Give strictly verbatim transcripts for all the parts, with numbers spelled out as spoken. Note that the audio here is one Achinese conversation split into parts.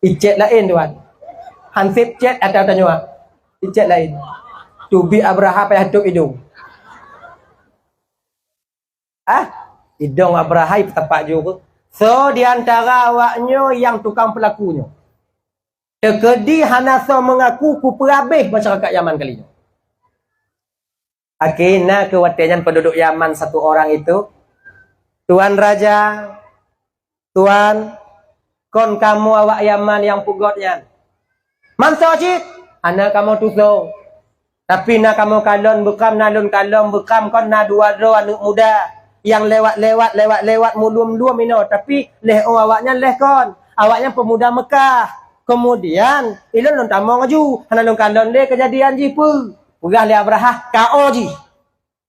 Icet laén, tuan. Hansip cet atau tanyua? Icet laén. Teubiet Abrahah payah tôp idong. Ah, idong Abrahah ipeutepak ju keuh. Soe di antara awaknyoe nyang tukang peulaku nyoe? Teukeudi hana soe meungaku, kupeurabeh masyarakat Yaman kali nyoe. Akhé na keuh watée nyan penduduk Yaman satu orang itu, "Tuan Raja, Tuan, kon kamoe awak Yaman nyang peugét nyan." "Man soe cit?" "Hana kamoe tusoe. Tapi na kamoe kalon beukam, na lôn kalon beukam, kon na dua droe aneuëk muda nyang lewat-lewat, lewat-lewat, mulum-lum inoe, tapi lhée 'oh awaknyan lhée kon. Awaknyan peumuda Meukah. Keumudian, ilôn lôn tamong laju, hana lôn kalon lé keujadian jih peue." Peugah lé Abrahah, "Ka 'oh jih.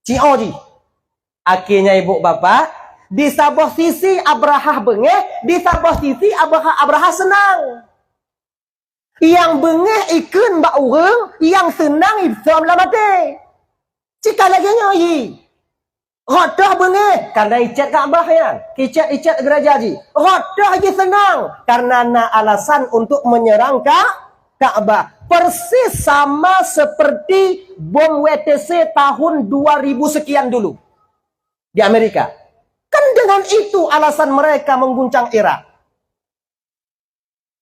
Ci 'oh jih." Akhé nyan ibu bapak, di saboh sisi Abrahah beungéh, di saboh sisi Abrahah, Abrahah seunang. Nyang beungéh ikheun bak ureuëng, nyang seunang isom lam até. Cit ka lagée nyoe jih. Rot toh beungéh, karena icet Ka'bah nyan. Icet-icet geuraja jih. Rot toh jih seunang, karena na alasan untuk menyerang Ka-, Ka'bah. Persis sama seperti bom W T C tahun dua ribu sekian dulu di Amerika. Kan dengan itu alasan mereka mengguncang Irak.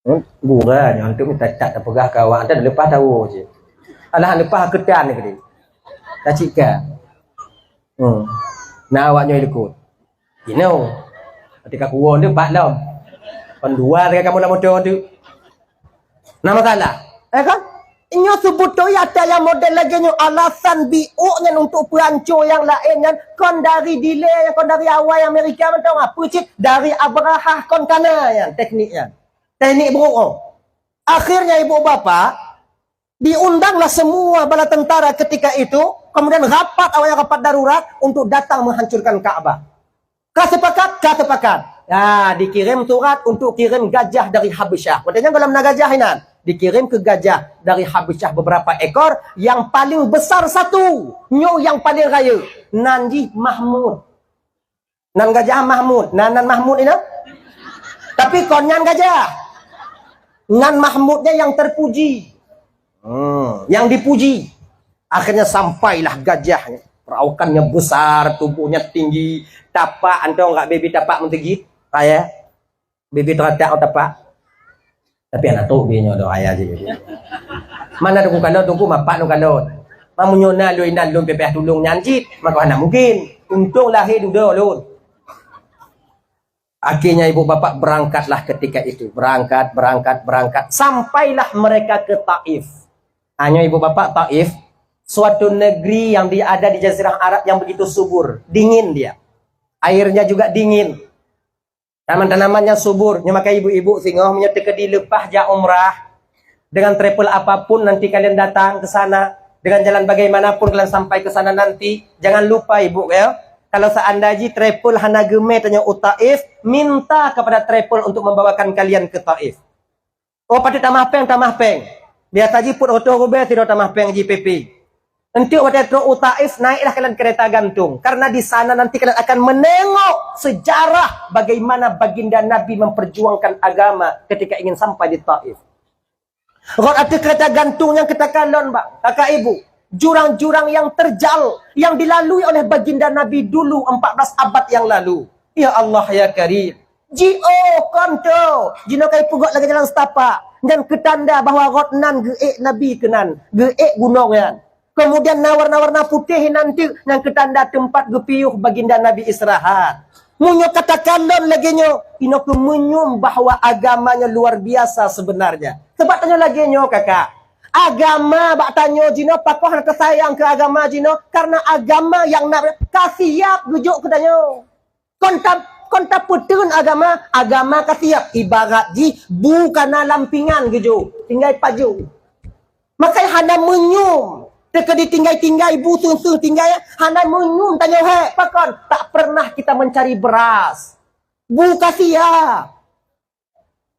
Hmm, gura nyoe antum tak, tak tapeugah keu awak, antan leupah tawoe cit. Alah leupah keutan ni tadi. Tacik ka. Hmm. Na awak nyoe likot. Inoe. Ati ka kuwoe tu pat lom. Pan dua lagée kamoe lam moto tu. Na masalah. Eh kan? Nyoe seubeutôi ata nyang model lagée nyoe alasan biôk nyan untuk peuhanco nyang laén nyan kon dari delay, kon dari awai Amerika mantong, apa cit dari Abrahah kon kana nyan teknik nyan. Teknik buruk oh. Akhirnya ibu bapak diundanglah semua bala tentara ketika itu, kemudian rapat awalnya rapat darurat untuk datang menghancurkan Ka'bah. Ka sepakat, ka sepakat. Ya, dikirim surat untuk kirim gajah dari Habasyah. Watée nyan goh lom na gajah inan. Dikirim ke gajah dari Habasyah beberapa ekor, yang paling besar satu, nyoe yang paling raya. Nan jih Mahmud. Nan gajah Mahmud, nan, nan Mahmud inan. Tapi kon nyan gajah. Nan Mahmudnya yang terpuji. Hmm, yang dipuji. Akhirnya sampailah gajahnya. Perawakannya besar, tubuhnya tinggi. Tapak, anton rak bibi tapak meuteugit. Ayah. Bibi teratak tapak. Tapi anak tu binyo doh ayah je. Mana tu kalau tu mapak tu kalau. Mamunyo na lu inan lun pepeh tulung nyan cit. Maka hana mungkin. Untung lahir duda lun. Akhirnya ibu bapak berangkatlah ketika itu. Berangkat, berangkat, berangkat. Sampailah mereka ke Taif. Hanya ibu bapak Taif, suatu negeri yang di, ada di Jazirah Arab yang begitu subur. Dingin dia. Airnya juga dingin. Tanaman-tanamannya subur. Nyoe maka ibu-ibu singoh meunyoe teukeudi leupah jak umrah, dengan travel apapun nanti kalian datang ke sana, dengan jalan bagaimanapun kalian sampai ke sana nanti, jangan lupa ibu ya, kalau seandainya travel hana geumé tanyoe u Taif, minta kepada travel untuk membawakan kalian ke Taif. Oh, patut tamah péng, tamah péng. Biasa jih peuet reutôh rubée sidroe tamah péng jih P P. Enteuk watée trok u Taif, naiklah kalian kereta gantung. Karena di sana nanti kalian akan menengok sejarah bagaimana baginda Nabi memperjuangkan agama ketika ingin sampai di Taif. Rot ateueh kereta gantung nyang keutakalon, bak kakak ibu, jurang-jurang yang terjal yang dilalui oleh baginda Nabi dulu empat belas abad yang lalu. Ya Allah, ya Karim. Jiôh kon tu. Jinoe kai peugok lagée jalan setapak. Nyan keutanda bahwa rot nan geuék Nabi keunan, geuék gunong nyan. Kemudian na warna-warna putéh nan teuk nyang keutanda teumpat geupiôh baginda Nabi istirahat. Meunyoe katakan lôn lagée nyoe, inoe keuh meunyum bahwa agama nyoe luar biasa sebenarnya. Sebab tanyoe lagée nyoe, kakak. Agama bak tanyoe jinoe pakoh hana teusayang keu agama jinoe, karena agama nyang na ka siap geujok keu tanyoe. Kon ta-, kon tapeuteun agama, agama ka siap. Ibarat jih bu kana lam pingan geujok, tinggai pajoh. Makai hana meunyum. Teuka ditinggai-tinggai, bu seuh-seuh tinggai, hana meunyum tanyoe hék. Pakon? Tak pernah kita mencari beras. Bu ka siap.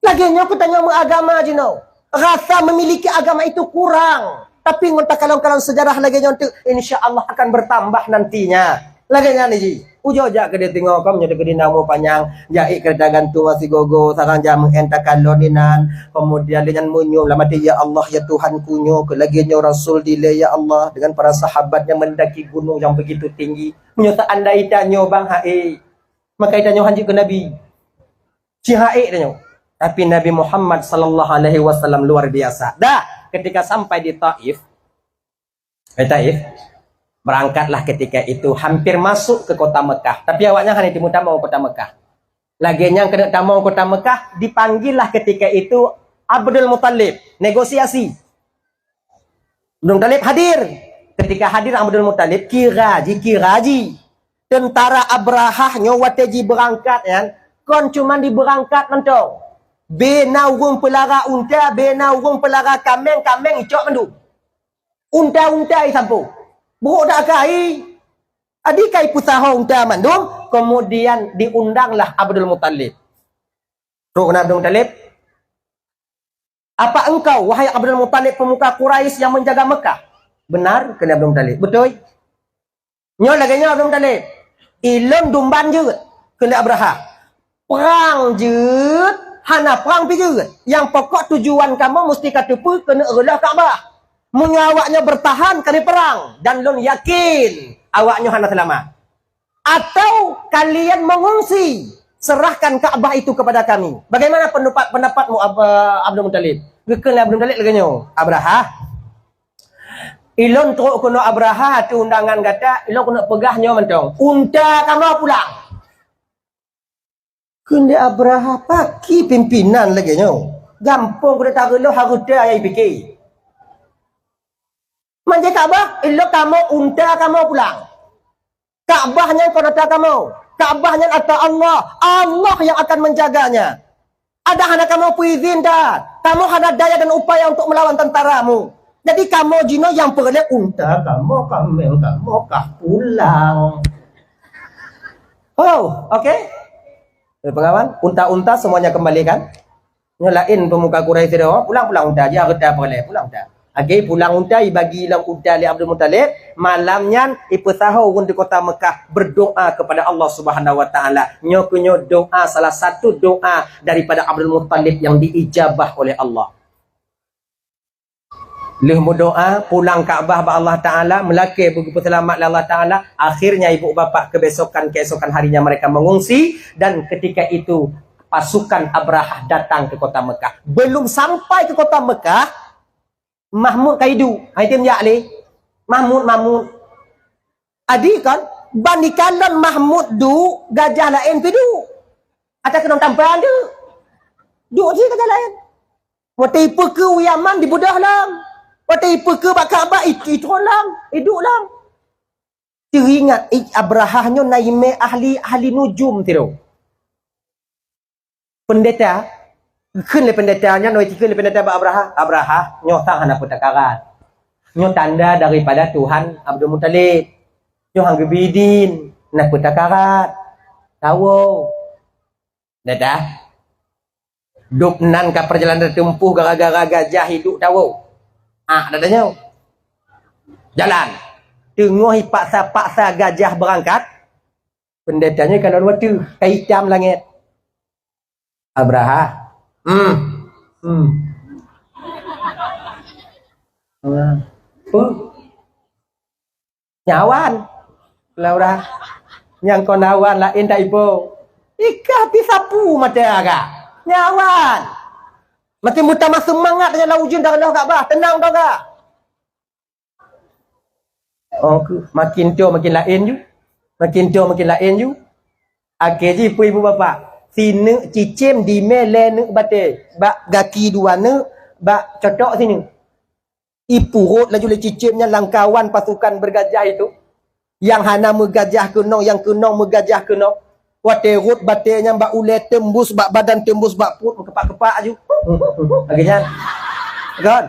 Lagée nyoe keu tanyoe meuagama jinoe. Rasa memiliki agama itu kurang. Tapi ngon takalon-kalon sejarah lagée nyoe tu, insya Allah akan bertambah nantinya. Lagée nyan ji. Ujoe jak keudeh teungoh, kom nyoe keudeh na umu panyang, jak ék keureta gantung sigogo, sarang jak meu'en takalon inan. Keumudian lé nyan meunyum lam até, "Ya Allah, ya Tuhanku, nyoe keu lagée nyoe Rasul dilée, ya Allah, dengan para sahabat nyang meundaki gunong nyang begitu tinggi. Meunyoe seandai tanyoe bang ha'é, maka tanyoe hanjeuet keu Nabi." Ci ha'é tanyoe. Tapi Nabi Muhammad sallallahu alaihi wasallam luar biasa. Dah, ketika sampai di Taif, Di Taif, berangkatlah ketika itu hampir masuk ke kota Mekah. Tapi awaknyan hana timu tamong kota Mekah. Lagée nyan keuneuk tamong kota Mekah, dipanggillah ketika itu Abdul Muthalib. Negosiasi. Abdul Muthalib hadir. Ketika hadir Abdul Muthalib, kira ji, kira ji. Tentara Abrahah nyoe watée jibeurangkat nyan, kon cuman dibeurangkat mantong. Bena ureuëng peulara unta, bena ureuëng peulara kaméng, kaméng icok mandum. Unta-unta isampoe. Brok dak kai. Adi kai peusaho unta mandum, kemudian diundanglah Abdul Muthalib. Trok keunan Abdul Muthalib, "Apa engkau, wahai Abdul Muthalib, pemuka Quraisy yang menjaga Mekah?" "Benar," kheun Abdul Muthalib. "Beutôi." "Nyoe lagée nyoe Abdul Muthalib, ilôn dumban jeuet," kheun Abrahah. "Prang jeuet, hana prang pi jeuet. Nyang pokok tujuan kamoe musti ka teupeue keuneuk reuloh Ka'bah. Meunyoe awaknyoe beurtahan, kami perang, dan lôn yakin awaknyoe hana seulamat. Atau kalian mengungsi, serahkan Ka'bah itu kepada kami. Bagaimana pendapat, pendapatmu, Ab-, Abdul Muthalib?" Geukheun lé Abdul Muthalib lagée nyoe, "Abrahah, ilôn trok keunoe Abrahah ateueh undangan gata, ilôn keuneuk peugah nyoe mantong, unta kamoe pulang." Kheun lé Abrahah, "Pakri pimpinan lagée nyoe? Gampông keuneuk tareuloh hareuta nyang ipike. Manjai Ka'bah, ilôn kamoe unta kamoe pulang. Ka'bah nyan kon ata kamoe. Ka'bah nyan ata Allah. Allah yang akan menjaganya. Adak hana kamoe peuizin that. Kamoe hana daya dan upaya untuk melawan tentaramu. Jadi kamoe jinoe nyang peureulée unta kamoe, kaméng kamoe kah pulang." Oh, oke. Eh, pengawan, unta-unta semuanya kembalikan. Nyoe laén peumuka Quraisy sidroe, pulang-pulang unta, jih hareuta peureulée, pulang unta. Lagée pulang unta, ibagi lom unta lé Abdul Muthalib, malam nyan ipeusaho ureuëng di kota Mekah berdoa kepada Allah Subhanahu wa Taala. Nyoe keuh nyoe doa, salah satu doa daripada Abdul Muthalib yang diijabah oleh Allah. Lheueh meudoa, pulang Ka'bah bak Allah Taala, meulakée beugeupeuselamat lé Allah Taala, akhirnya ibu bapak kebesokan, keesokan harinya mereka mengungsi, dan ketika itu pasukan Abrahah datang ke kota Mekah. Belum sampai ke kota Mekah, Mahmud ka iduek. Hai tem jak lé. Mahmud, Mahmud. Adi kan, ban dikalon Mahmud duek, gajah laén pih duek. Ata keunong tampan tu. Duek cit gajah laén. Watée ipeukeue u Yaman dibeudôh lom. Watée ipeukeue bak Ka'bah, i-, itron lom, iduek lom. Teuingat, i, Abrahah nyoe na imé ahli, ahli nujum sidroe. Peundeta, kheun lé peundeta nyan, watée kheun lé peundeta bak Abrahah, "Abrahah, nyoe sang hana peutakarat. Nyoe tanda daripada Tuhan Abdul Muthalib. Nyoe han geubi idin, na peutakarat. Tawoe." Dah, dah. Dub nan ka perjalanan teumpôh gara-gara gajah iduek tawoe. Ah, dah, dah nyoe. Jalan. Teungoh ipaksa-paksa gajah beurangkat, peundeta nyoe ka lôn watée, ka itam langét. Abrahah. Hmm. Hmm. Abrahah. Oh. Nyawan. Laura. Nyang kon awan laén dak ipo. Ikah pi sapu mata agak. Nyawan. Makin meutamah seumangat nyan lam ujeuen dah loh Ka'bah. Tenang dah gak. Oh, ke, makin to makin laén ju. Makin to makin laén ju. Akhé jih peue ibu bapak. Sineuk cicém dimé lé neuk batée. Bak gaki dua neuk, bak cotok sineuk. Ipurot laju lé cicém nyan lam kawan pasukan bergajah itu. Nyang hana meugajah keunong, nyang keunong meugajah keunong. Watée rot batée nyan bak ulée teumbus bak badan, teumbus bak pruet, meukepak-kepak laju. Lagée nyan. Kan?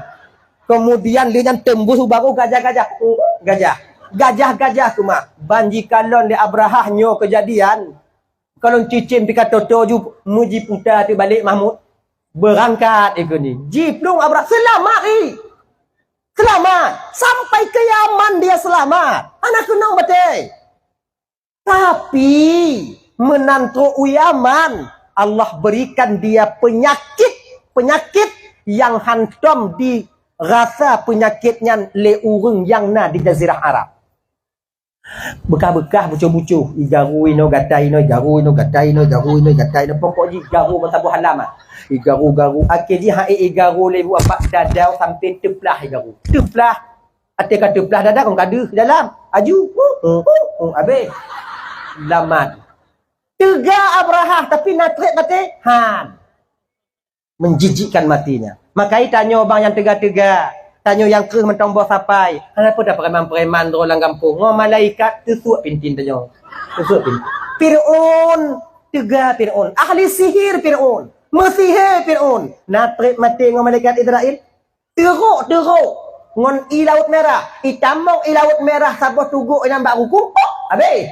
Kemudian lé nyan teumbus baru gajah-gajah. Gajah. Gajah-gajah tu mah. Ban jikalon lé Abrahah nyoe keujadian. Kalon cicém pih ka toto ju meujiputa teubalek Mahmud. Beurangkat ikeu ni. Jiplueng Abrahah. Seulamat i. Seulamat. Sampai ke Yaman dia selamat. Hana keunong batée. Tapi meunan trok u Yaman, Allah berikan dia penyakit, penyakit yang hantom dirasa penyakit nyan lé ureuëng nyang na di Jazirah Arab. Beukah-beukah bucôh-bucôh, igaru inoe gata inoe, igaru inoe gata inoe, igaru inoe gata inoe. Pokok jih garu meusaboh halam ah. Igaru-garu, akhé jih hai igaru lé bu apak dadau sampai teuplah igaru. Teuplah. Até ka teuplah dada kon ka deuh dalam. Aju. Hu, hu, hu, hu, habéh. Lamat. Teuga Abrahah tapi na trép maté. Han. Menjijikkan matinya. Makai tanyoe bang nyang teuga-teuga. Tanyoe nyang kreueh mantong boh sapai. Kenapa dah preman-preman droe lam gampông? Ngo malaikat teusuek pintin tanyoe. Teusuek pintin. Fir'aun teuga Fir'aun. Ahli sihir Fir'aun. Meusihé Fir'aun. Na trép maté ngo malaikat Israel. Teurok-teurok ngon i Laôt Mirah, itamong i Laôt Mirah saboh tugok inan bak rukung, pok, habéh.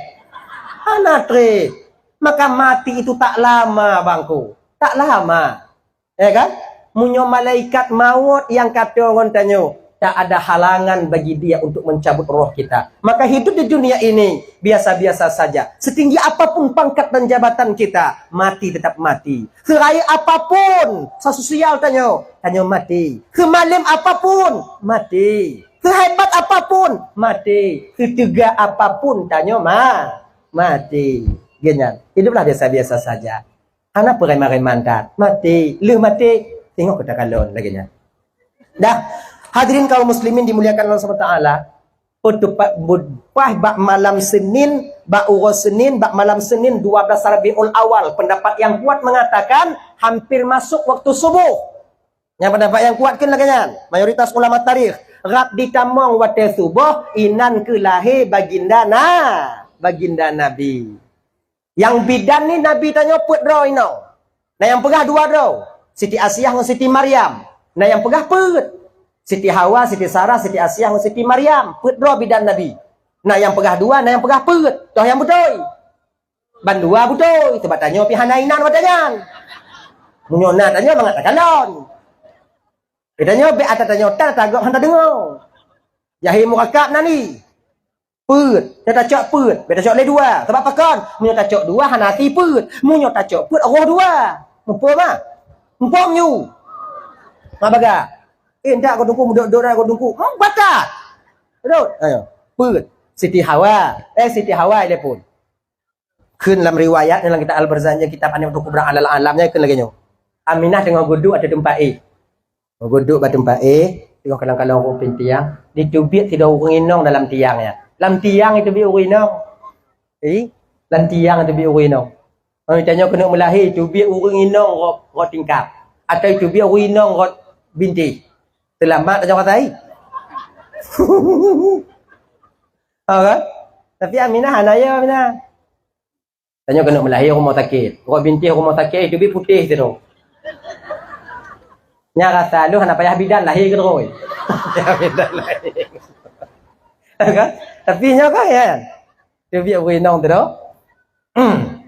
Hana trép. Maka mati itu tak lama, bangku. Tak lama. Ya kan? Meunyoe malaikat maut nyang kato ngon tanyoe, tak ada halangan bagi dia untuk mencabut roh kita. Maka hidup di dunia ini biasa-biasa saja. Setinggi apapun pangkat dan jabatan kita, mati tetap mati. Seurayeuk apapun sosial tanyoe, tanyoe mati. Seumalem apapun, mati. Seuhebat apapun, mati. Seuteuga apapun tanyoe ma-, mati. Geuh nyan, hiduplah biasa-biasa saja. Hana peureman-reman that. Mati, lheueh mati, teungoh keu takalon lagée nyan. Dah, hadirin kaum muslimin dimuliakan Allah Subhanahu wa taala, Peutupat bupaih bak malam Senin, bak uroe Senin, bak malam Senin dua belas Rabiul Awal. Pendapat yang kuat mengatakan hampir masuk waktu subuh. Nyang pendapat yang kuat kan lagée nyan. Mayoritas ulama tarikh, rab ditamong watée suboh inan keu lahé baginda na, baginda Nabi. Nyang bidan ni Nabi tanyoe peuet droe inong. Na nyang peugah dua droe, Siti Asiah ngon Siti Maryam. Na nyang peugah peuet, Siti Hawa, Siti Sarah, Siti Asiah ngon Siti Maryam. Peuet droe bidan Nabi. Na nyang peugah dua, na nyang peugah peuet. Toh nyang beutôi? Bandua beutôi. Sebab tanyoe pih hana inan watée nyan. Meunyoe na tanyoe mangat takalon. Tanyoe bék ata tanyoe tan tagok hana deungoe. Yahé murakab na ni. Peuet. Nyoe tacok peuet, bék tacok lé dua. Sabab pakon? Meunyoe tacok dua hana até peuet. Meunyoe tacok peuet roh dua. Muphom ah? Muphom nyu. Ma baga. Eh, ndak kau tungku, mudok-dok dah kau tungku. Hmm, batat. Dot. Ayo. Peuet. Siti Hawa. Eh, Siti Hawa ile pun. Kheun lam riwayat lam kitab Al-Barzanji, kitab An-Ni'matul Kubra Alal Alam nyan kheun lagée nyoe. Aminah teungoh geuduek ateueh teumpat éh. Geuduek bak teumpat éh, teungoh kalon-kalon rhueng pintiang, jiteubiet sidroe ureuëng inong dalam tiang nyan. Lam tiang jiteubiet ureuëng inong. Eh, lam tiang jiteubiet ureuëng inong. Tanyoe keuneuk meulahé, jiteubiet ureuëng inong rot, rot tingkap. Atawa jiteubiet ureuëng inong rot bintéh. Seulamat tanyoe ka sai. Ha kan? Tapi Aminah hana ya Aminah. Tanyoe keuneuk meulahé rumoh sakét. Rot bintéh rumoh sakét, jiteubiet putéh sidroe. Nyan rasa lôn hana payah bidan lahé keudroe. Payah bidan lahé. Kan? Tapi nyoe kan, ya. Jiteubiet ureuëng inong sidroe. Hmm.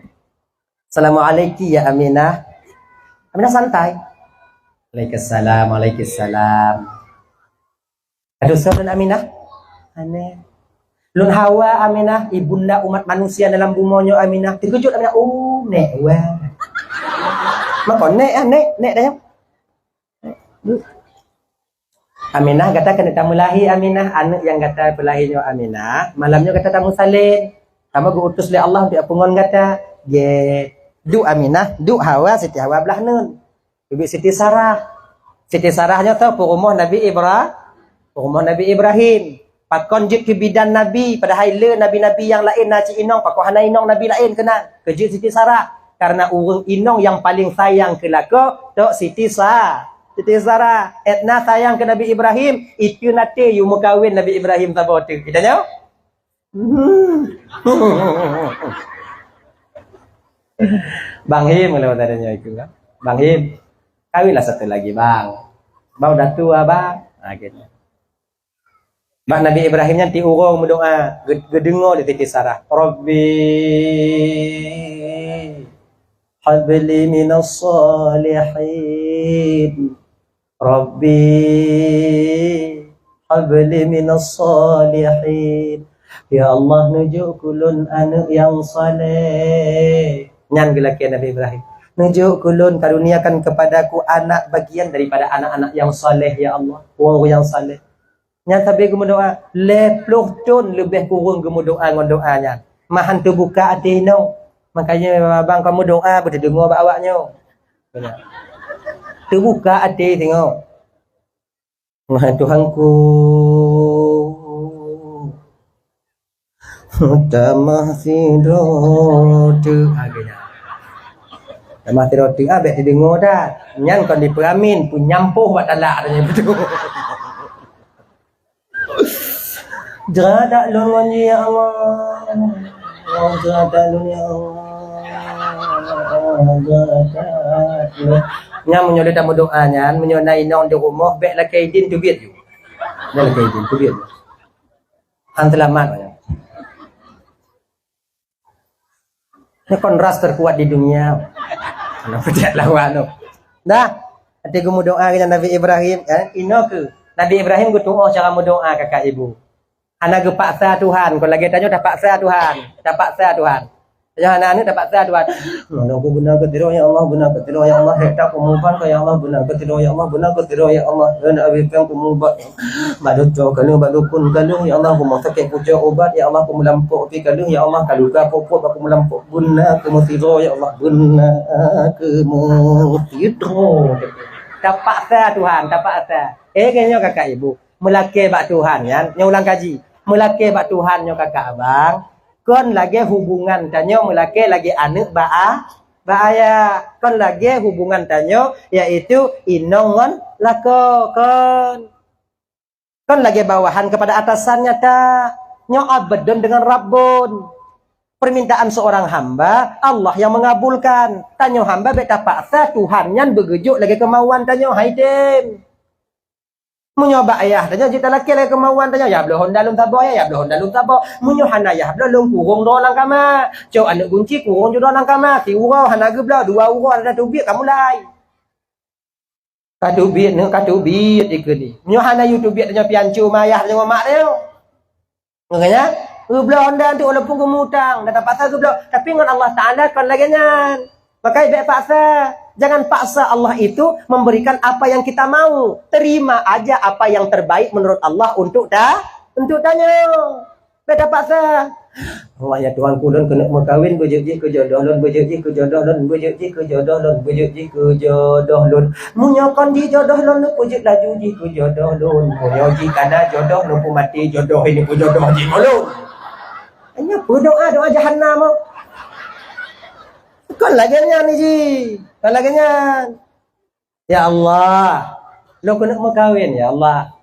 Assalamualaikum ya Aminah. Aminah santai. Waalaikumsalam, waalaikumsalam. Aduh, soe lôn Aminah? Aneh. Lôn Hawa Aminah, ibunda umat manusia dalam bumoe nyoe Aminah. Teukeujot Aminah, oh, nek wah. Mako nek ah, nek, nek dah nyoe. Aminah, gata keuneuk tameulahé Aminah, aneuëk nyang gata peulahé nyoe Aminah. Malam nyoe gata tameusalin. Kamoe geu-utus lé Allah untuk peungon gata. Gét. Duek Aminah, duek Hawa, Siti Hawa blah nun. Bibi Siti Sarah. Siti Sarah nyoe teuh peurumoh Nabi Ibra-, peurumoh Nabi Ibrahim. Pakon jeuet keu bidan Nabi, padahai le nabi-nabi nyang laén na cit inong, pakon hana inong nabi laén keunan. Keu jeuet Siti Sarah. Karena ureuëng inong nyang paleng sayang keu lakoe, tok Siti Sa-, Siti Sarah. Etna sayang keu Nabi Ibrahim, itu nanti yue meukawen Nabi Ibrahim saboh teuk. Kita nyoe? Bang Him, kalau tadi nyoe ikut, kan? Bang Him, kawinlah satu lagi, Bang. Bang udah tua, Bang. Ha, gitu. Bak Nabi Ibrahim nyan tiep uroe meudoa, geu-, geudeungoe lé Siti Sarah, "Rabbi habli minas salihin." Rabbi habli minas salihin. "Ya Allah, neujok keu lôn aneuk nyang saleh." Nyan geulakée Nabi Ibrahim. "Neujok keu lôn, karuniakan kepadaku anak bagian daripada anak-anak nyang saleh, ya Allah. Ureuëng nyang saleh." Nyan sabe geumeudoá, lhée ploh thon leubeh kureueng geumeudoá ngon doá nyan. Meuhan teubuka até inoe. Makanya abang kamoe doá beuteudeungoe bak awak nyoe. Teubuka até singoh. Wahai Tuhanku, tamah sidroe teuk. Ha, geuh nyan. Tamah sidroe teuk, ah, bék teudeungoe that. Nyan kon dipeuramin, peunyampoh bak talak, tanya beutôi. Jeuet that lôn ngon jih, ya Allah. Jeuet that lôn, ya Allah. Jeuet that lôn. Nyan meunyoe lé tameudoá nyan, meunyoe na inong di rumoh, bék lakée idin teubiet ju. Bék lakée idin teubiet ju. Han seulamat nyan. Nyoe kon ras terkuat di dunia. Aneuk peucak lawan tu. Dah, até geumeudoá keu Nabi Ibrahim, eh, inoe keuh. Nabi Ibrahim geutuoh cara meudoá kakak ibu. Hana geupaksa Tuhan, kon lagée tanyoe tapaksa Tuhan, tapaksa Tuhan. Tanyoe hana aneuk tapaksa Tuhan. Nyoe ku beuna keu tiroh ya Allah, beuna keu tiroh ya Allah, hek tak kumuban keu ya Allah, beuna keu tiroh ya Allah, beuna keu tiroh ya Allah. Nyoe Nabi Ibrahim kumuban. Bak dokto ka lheueh, bak dukon ka lheueh, ya Allah, rumoh sakét pucok ubat, ya Allah, peumulampok pi ka lheueh, ya Allah, ka luka pokok bak peumulampok, beuna keu meusidroe, ya Allah, beuna keu meusidroe. Tapaksa Tuhan, tapaksa. Eh, keu nyoe kakak ibu, meulakée bak Tuhan nyan, nyoe ulang kaji. Meulakée bak Tuhan nyoe kakak abang, kon lagée hubungan tanyoe meulakée lagée aneuk bak a-, bak ayah. Kon lagée hubungan tanyoe, yaitu inong ngon lakoe, kon. Kon lagée bawahan kepada atasannya, tak. Nyoe abdun dengan rabbun. Permintaan seorang hamba, Allah yang mengabulkan. Tanyoe hamba bék tapaksa Tuhan nyan beugeujok lagée keumauan tanyoe, hai tem. Meunyoe bak ayah tanyoe jeuet talakée lagée keumauan tanyoe, "Yah bloe honda lôn saboh, ya, yah bloe honda lôn saboh." Meunyoe hana yah bloe, lôn kurong droe lam kama. Cok aneuk gunci, kurong ju droe lam kama. Siuroe hana geubloe, dua uroe hana teubiet, ka mulai. Ka teubiet nyoe, ka teubiet dikeue ni. Meunyoe hana yue teubiet tanyoe pian cuma ayah tanyoe ngon mak tanyoe. Makanya, geubloe honda tu walaupun geumutang, dan terpaksa geubloe. Tapi ngon Allah Ta'ala kon lagée nyan. Maka bék paksa. Jangan paksa Allah itu memberikan apa yang kita mau. Terima aja apa yang terbaik menurut Allah untuk ta-, untuk tanyoe. Bék tapaksa. Allah ya Tuhanku, lôn keuneuk meukawen, beujeuet jih keu jodoh lôn, beujeuet jih keu jodoh lôn, beujeuet jih keu jodoh lôn, beujeuet jih keu jodoh lôn. Meunyoe kon jih jodoh lôn, lôn peujeuet laju jih keu jodoh lôn. Meunyoe jih kana jodoh, lôn peumaté jodoh ini peujodoh jih keu lôn. Nyoe peue doa, doa jahanam, oh. Kon lagée nyan jih. Kon lagée nyan. Ya Allah, lôn keuneuk meukawen, ya Allah.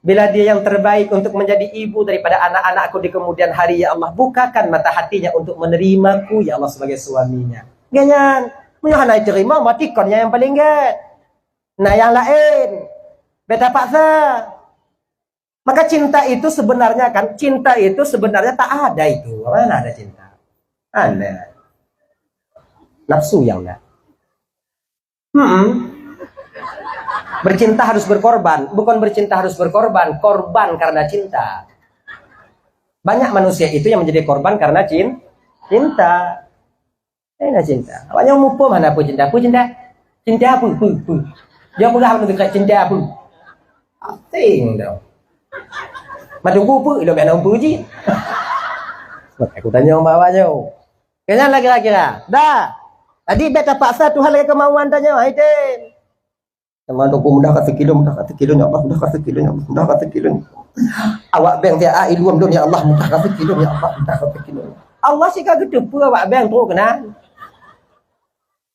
Bila dia yang terbaik untuk menjadi ibu daripada anak-anakku di kemudian hari, ya Allah, bukakan mata hatinya untuk menerimaku, ya Allah, sebagai suaminya. Gobnyan, meunyoe hana jiteurimong, berarti kon nyan nyang paleng gét. Na nyang laén. Bék tapaksa. Maka cinta itu sebenarnya kan, cinta itu sebenarnya tak ada itu. Mana ada cinta? Ada. Nafsu yang ada. Hmm. Bercinta harus berkorban, bukan bercinta harus berkorban, korban karena cinta. Banyak manusia itu yang menjadi korban karena cin-, cinta. Eh, na cinta. Awak nyoe muphom hana peue cinta. Peue cinta? Cinta peue? Peue? Peue? Dia peugah lôn teuka cinta peue? Asing dah. Matunggu peue? Ilok biar na peue ji. Aku tanya bak awak nyoe. Kena lah kira-kira. Dah. Jadi, bék tapaksa Tuhan lagée kemauan tanyoe. Hai, tem. Teuma teuku mudah ka sikilo, mudah ka sikilo, ya Allah, mudah ka sikilo, ya Allah, mudah ka sikilo. Awak bank tiap hari lom lom, ya Allah, mudah ka sikilo, ya Allah, mudah ka sikilo. Allah sika geuteupeue awak bank trok keunan.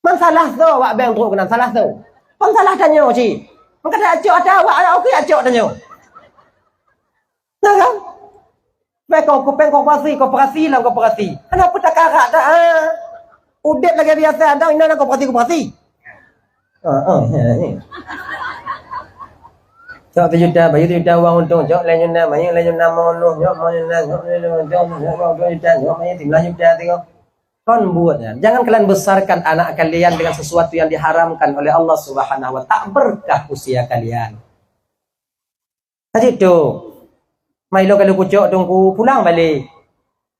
Man salah soe awak bank trok keunan, salah soe. Pan salah tanyoe cit. Man kata acok ata awak, awak okey acok tanyoe. Nah kan? Peko kupeng koperasi, koperasi lam koperasi. Kenapa tak karak tak, ha? Udeb lagée biasa, dah ina lam koperasi, koperasi. Ha, ha, ha, ni. Cok sejuta, bayu sejuta uang untung, cok lhée juta, bayu lhée juta uang untung, cok lhée juta, cok lhée juta, cok lhée juta, cok lhée juta, cok lhée juta, tengok. Kon buet nyan. Jangan kalian besarkan anak kalian dengan sesuatu yang diharamkan oleh Allah Subhanahu wa Taala. Tak berkah usia kalian. Tadi tu, Mai lôn ka lheueh kucok Teungku, pulang balek.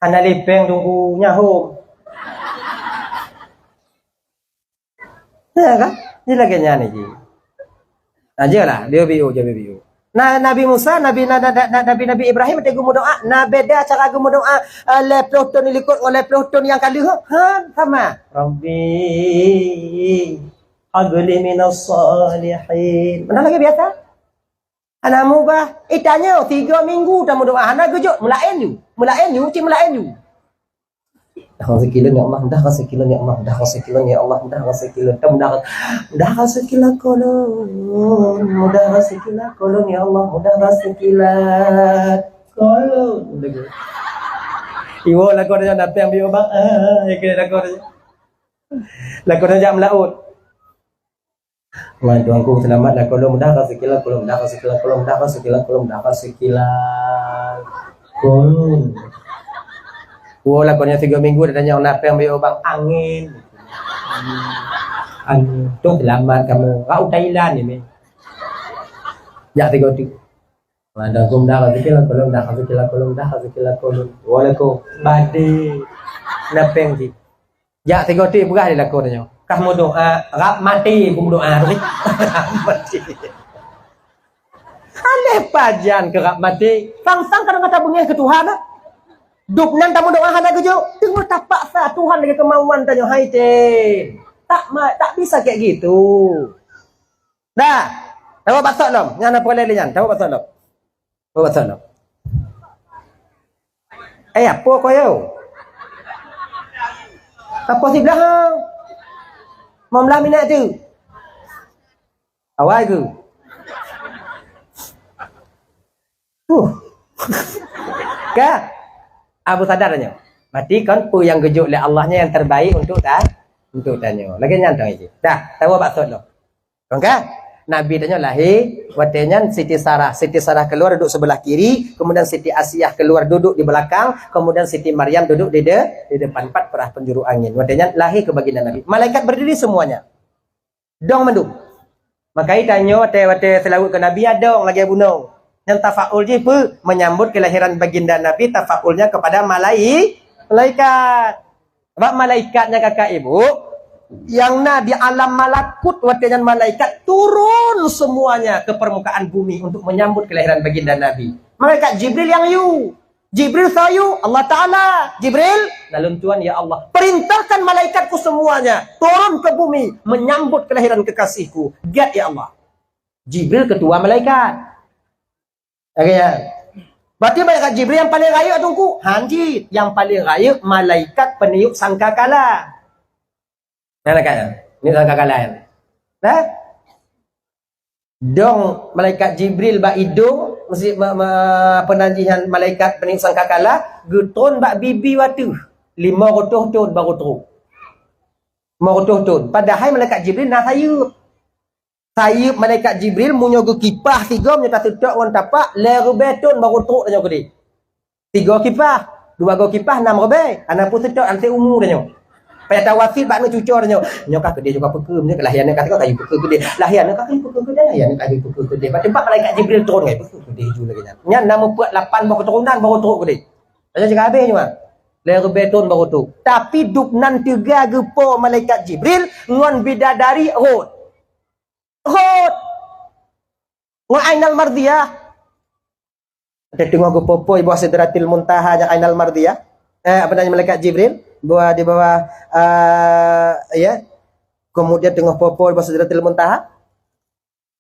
Hana lé péng Teungku, nyan hom. Ya kan? Ni lagèe nyan ji. Nah, jeulaih, dia biu, dia biu. Nah, Nabi Musa, Nabi, na-, na-, na-, na-, Nabi, Nabi Ibrahim, dia geumeudoa. Nah, beda cara geumeudoa, eh, lhèe ploh thôn likot ngon lhèe ploh thôn nyang ka lheueh. Ha, sama. Rabbi, habli minas salihin. Mana lagi biasa? Hana mubah. Eh, tanyoe, tiga minggu tameudoa hana geujok. Meulaén ju. Meulaén ju, cit meulaén ju. Dah rezeki lôn, ya Allah. Dah rezeki lôn, ya Allah. Dah rezeki lôn, ya Allah. Dah rezeki lôn. Dah, dah, dah rezeki lakoe lôn. Dah rezeki lakoe lôn, ya Allah. Dah rezeki lakoe lôn. Iwoe lakoe nyoe datang biôh bang. Ah, ya ke lakoe nyoe. Lakoe nyoe jak meulaôt. Wan Tuhanku, seulamat lakoe lôn, mudah rezeki lakoe lôn, mudah rezeki lakoe lôn, mudah rezeki lakoe lôn, mudah rezeki lakoe lôn. Woe lakoe nyan tiga minggu, dia tanya, "Na péng beu bang?" "Angén." "Angén." "Tu seulamat kamoe." "Rot u Thailand nyoe." Jak tiga teuk. Wan Tuhanku, mudah rezeki lakoe lôn, mudah rezeki lakoe lôn, mudah rezeki lakoe lôn. Woe lakoe, padé. Na péng cit. Jak sigoe teuk peugah lé lakoe tanyoe, "Kah meudoa, rab maté, beu meudoa tu." Rab maté. Aléh pajan keu rab maté. Sang-sang kadang ka tabeungéh keu Tuhan, ah. Dub nan tameudoa hana geujok, teungoh tapaksa Tuhan lagèe keumauan tanyoe, hai tem. Tak ma-, tak bisa kayak gitu. Dah. Tawoe bak sot lom. Nyan apa lé nyan? Tawoe bak sot lom. Tawoe bak sot lom. Eh, apa kau yo? Apa siblah ha? Lima belas minit tu. Awai ke? Huh. Ka? Abu sadar nyoe. Berarti kan peue nyang geujok lé Allah nyan nyang terbaik untuk ta-, untuk tanyoe. Lagèe nyan tong iji. Dah, tawoe bak sot lom. Kan? Nabi tanyoe lahé, watèe nyan Siti Sarah. Siti Sarah keluar duduk sebelah kiri, kemudian Siti Asiah keluar duduk di belakang, kemudian Siti Maryam duduk di de-, di depan. Empat perah penjuru angin. Watèe nyan lahé keu baginda Nabi. Malaikat berdiri semuanya. Dong mandum. Maka tanyoe watèe, watèe seulaweuet keu Nabi, ya dong lagèe bunoe. Nyan tafaul jih peue? Menyambut kelahiran baginda Nabi, tafaulnya kepada malai-, malaikat. Sebab malaikat nyan kakak ibu, nyang na di alam malakut watèe nyan malaikat turun semuanya ke permukaan bumi untuk menyambut kelahiran baginda Nabi. Malaikat Jibril nyang yue. Jibril soe yue? Allah Taala. Jibril, na lôn tuan, ya Allah. Perintahkan malaikatku semuanya turun ke bumi menyambut kelahiran kekasihku. Giat, ya Allah. Jibril ketua malaikat. Oke, ya. Berarti malaikat Jibril nyang paleng rayeuk Teungku? Han cit, nyang paleng rayeuk malaikat peniup sangkakala. Nah, malaikat nyan. Peniup sangkakala nyan. Nah? Dong malaikat Jibril bak idong, mesti ma-, ma-, apa nan jih nyan malaikat peniup sangkakala, geutron bak bibi watèe. Lima reutôh thôn baru trok. Lima reutôh thôn. Padahai malaikat Jibril na sayeup. Sayeup malaikat Jibril meunyoe geukipah sigoe, meunyoe taseutôt ngon tapak, lhèe ribèe thôn baru trok tanyoe keudéh. Sigoe kipah, dua goe kipah, nam ribèe. Hana peue seutôt, ansé umu tanyoe. Payah tawasit bak aneuk cuco tanyoe. Nyoe ka keudéh juga peukeue, nyoe ka lahé aneuk ka sigoe, ka yue peukeue keudéh. Lahé aneuk ka yue peukeue keudéh, lahé aneuk ka yue peukeue keudéh. Bak teumpat malaikat Jibril turun, ngai peukeue keudéh ju lagèe nyan. Nyan na meupat lapan boh keuturonan baru trok keudéh. Tanyoe cit ka habéh nyoe. Lhèe ribèe thôn baru trok. Tapi dub nan teuga geupo malaikat Jibril ngon bidadari rhot. Rhot. Ngon Ainal Mardiyah. Watèe teungoh geupo-po di bawah Sidratil Muntaha nyan Ainal Mardiyah. Eh, apa namanya, malaikat Jibril? Buah di bawah, eh, ya. Kemudian teungoh po-po di bawah Sidratil Muntaha.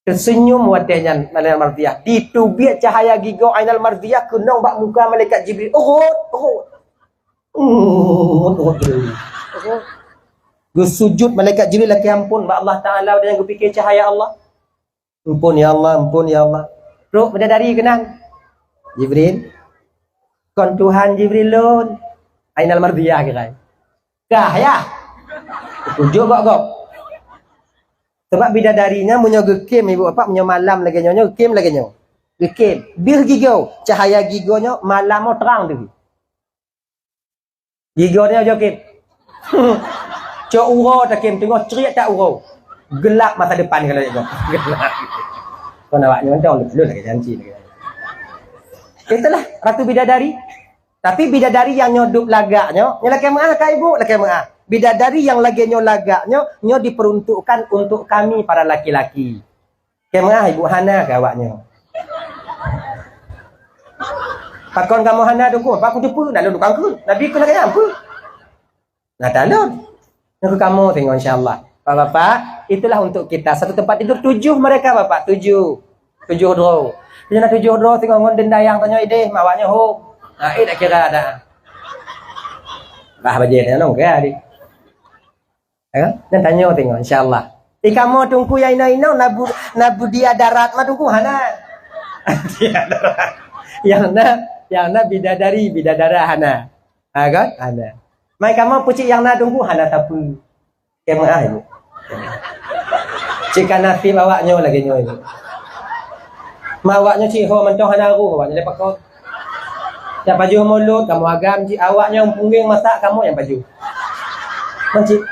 Teuseunyum watèe nyan Ainal Mardiyah. Diteubiet cahaya gigoe Ainal Mardiyah keunong bak muka malaikat Jibril. Rhot, rhot. Rhot, rhot Jibril. Geusujut malaikat Jibril lakèe ampôn bak Allah Taala, watèe nyan geupike cahaya Allah. Ampôn ya Allah, ampôn ya Allah. Trok bidadari keunan. Jibril. Kon Tuhan Jibril lôn. Ainal Mardiyah kira. Kah ya? Kujok gok-gok. Sebab bidadari nyan meunyoe geukem ibu bapak, meunyoe malam lagèe nyoe, nyoe geukem lagèe nyoe. Geukem. Deuh gigoe, cahaya gigoe nyoe malam nyoe trang deuh. Gigoe nyoe joget. Cok uroe takem teungoh ceriet tak uroe. Gelap masa depan kalau cok. Gelap. Kon awak nyoe dong lôn lagèe janji lagèe. Itulah Ratu Bidadari. Tapi bidadari nyang nyoe dub lagak nyoe, nyoe lakée meu'ah ka ibu, lakée meu'ah. Bidadari nyang lagée nyoe lagak nyoe, nyoe diperuntukkan untuk kami para laki-laki. Lakée meu'ah ibu, hana keu awak nyoe. Pakon kamoe hana Teungku? Pakon teupeu, lalu tukang keu. Nabi keu lagée nyan peue? Nah, talon. Nyoe keu kamoe tengok, insya Allah. Bapak-bapak, itulah untuk kita. Satu tempat tidur tujuh mereka, Bapak. Tujuh. Tujuh droe. Nyoe na tujuh droe tengok ngon dendayang tanyoe ideh, mak awak nyoe hom. Ha, eh, tak kira dah. Bah, bajée nyoe, nong, kaya, adik. Ya, nyan tanyoe tengok, insya Allah. Di kamoe Teungku nyang inong-inong, na bu-, na budia darat mah Teungku, hana. Budia darat. Nyang na, nyang na bidadari, bidadara hana. Ha, kan? Hana. Mai kamoe peucit nyang na Teungku, hana sapeue. Keu meu'ah, ibu. Cit ka naseb awak nyoe lagée nyoe, ibu. Ma awak nyoe cit ho mantong hana roh awak nyoe lé pakon. Nyang pajoh mulod, kamoe agam cit awak nyoe punggeng masak kamoe nyang pajoh. Kan cit.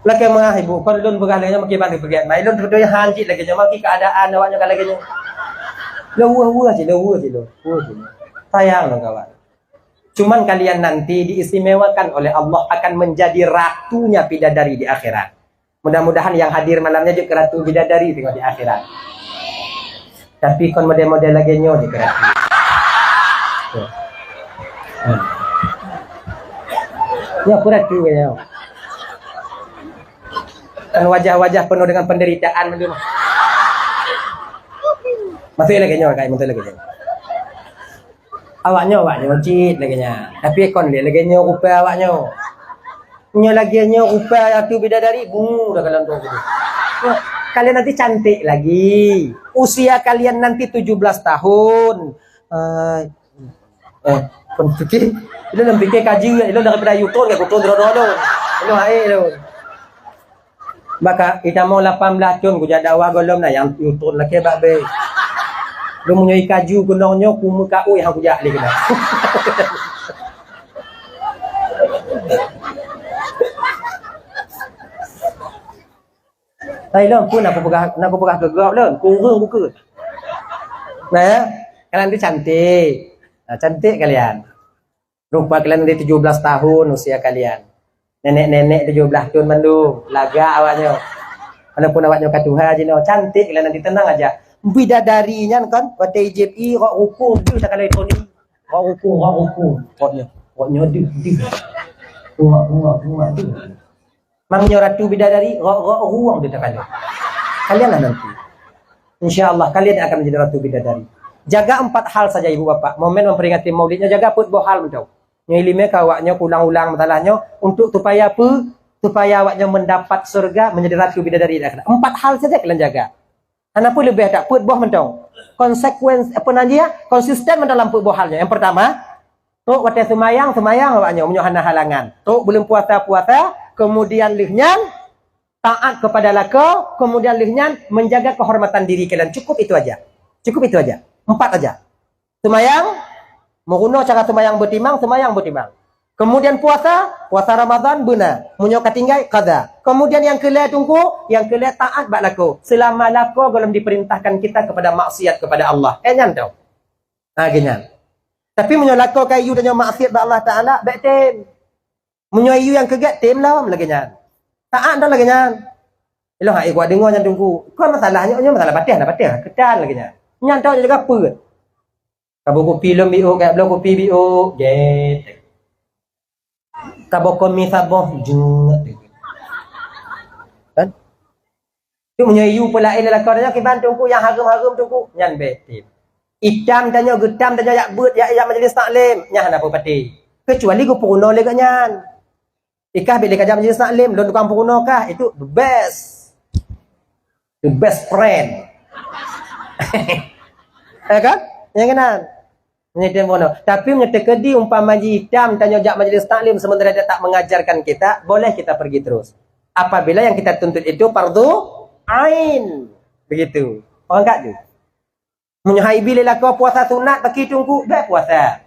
Lakée meu'ah, ibu, kon lôn peugah lagée nyoe meukiban teupeugét. Mai lôn teupeuteuh han cit lagée nyoe, maki keuadaan awak nyoe ka lagée nyoe. Lôn weueh-weueh cit, lôn weueh cit, lôn weueh cit. Sayang lôn kawan. Cuman kalian nanti diistimewakan oleh Allah, akan menjadi ratunya bidadari di akhirat. Mudah-mudahan yang hadir malam nyoe jeuet keu ratu bidadari tengok di akhirat. Tapi kon model-model lagée nyoe jeuet keu ratu. Tuh. Hmm. Nyoe keu ratu nyoe. Kan wajah-wajah penuh dengan penderitaan macam. Masuk lagée nyoe, kai, masuk lagée nyoe. Awak nyoe, awak nyoe cit lagée nyan. Tapi kon lé lagée nyoe rupa awak nyoe. Nyoe lagée nyoe rupa Ratu Bidadari, bungu dah kalau tu. Kalian nanti cantik lagi. Usia kalian nanti tujuh belas tahun. Eh, eh, kon fikir. Ilôn lôn fikir kaji, ilôn daripada U-turn ke U-turn dulu-dulu. Ilôn hai ilôn. Baka itamoe lapan blaih thon kujak dakwah gohlom na nyang U-turn lakée bak bée. Lôn meunyoe ikaju keunong nyoe kumeuka ui hang kujak lé keunan. Hai lôn pun aku peugah, nak kupeugah keu gob lôn, kureueng bukeuet. Nah, ya. Kalian tu cantik. Nah, cantik kalian. Rupa kalian nanti tujuh belas tahun usia kalian. Nenek-nenek tujuh belas tahun mandum, lagak awak nyoe. Walaupun awak nyoe ka tuha jinoe, cantik kalian nanti, tenang aja. Bidadari nyan kan, watée ijép i, rok rukung, deuh takalai Tony. Rok rukung, rok rukung. Rok nyoe, rok nyoe deuh, deuh. Rok, rok, rok, deuh. Mang nyoe Ratu Bidadari, rok, rok ruang di depan. Kalianlah nanti. Insya Allah, kalian akan menjadi Ratu Bidadari. Jaga empat hal saja, ibu bapak. Momen memperingati maulidnya, jaga peuet boh hal mantong. Nyoe ileumèe ka awak nyoe ulang-ulang masalah nyoe untuk supaya apa? Supaya awak nyoe mendapat surga, menjadi Ratu Bidadari di akhirat. Empat hal saja kalian jaga. Hana peue leubeh that, peuet boh mantong. Konsekuensi, apa nan jih, konsisten mantong lam peuet boh hal nyoe. Yang pertama, trok watèe seumayang, seumayang awak nyoe meunyoe hana halangan. Trok buleuen puasa, puasa, kemudian lheueh nyan taat kepada lakoe, kemudian lheueh nyan menjaga kehormatan diri kalian. Cukup itu aja. Cukup itu aja. Empat aja. Seumayang, meurunoe cara seumayang beutimang, seumayang beutimang. Kemudian puasa, puasa Ramadan beuna. Meunyoe ka tinggai, qada. Kemudian nyang keulhèe teungku, nyang keulhèe taat bak lakoe. Selama lakoe gohlom diperintahkan kita kepada maksiat kepada Allah. Eh, nyan tau. Ha, geuh nyan. Tapi meunyoe lakoe ka yue tanyoe maksiat bak Allah Taala, bèk tem. Meunyoe yue nyang keu gèt, tem lom lagèe nyan. Taat dong lagèe nyan. Ilôn hai kuat deungoe nyan teungku. Kon masalah nyoe, nyoe masalah patéh, na patéh, keutan lagèe nyan. Nyan tau jaga peuet. Ka boh kupi lom biôk, ka bloe kupi biôk, gèt. Ka boh komi saboh, jeuet. Kan? Tu meunyoe yue peulaén lé lakoe tanyoe kiban teungku nyang hareuem-hareuem teungku, nyan bèk tem. Itam tanyoe, geutam tanyoe jak beuet, jak, jak majlis taklim, nyan hana peue patéh. Keucuali geupeurunoe lé geuh nyan. Ikah bèk lé ka jak majlis taklim, lôn tukang peurunoe kah, itu the best. The best friend. Ya kan? Nyang keunan. Meunyoe tem boh nyoe. Tapi meunyoe teukeudi umpama jih itam tanyoe jak majlis taklim sementara dia tak mengajarkan kita, boleh kita pergi terus. Apabila yang kita tuntut itu fardu ain. Begitu. Paham tak tu? Meunyoe hai bi lé lakoe puasa sunat bagi teungku, bèk puasa.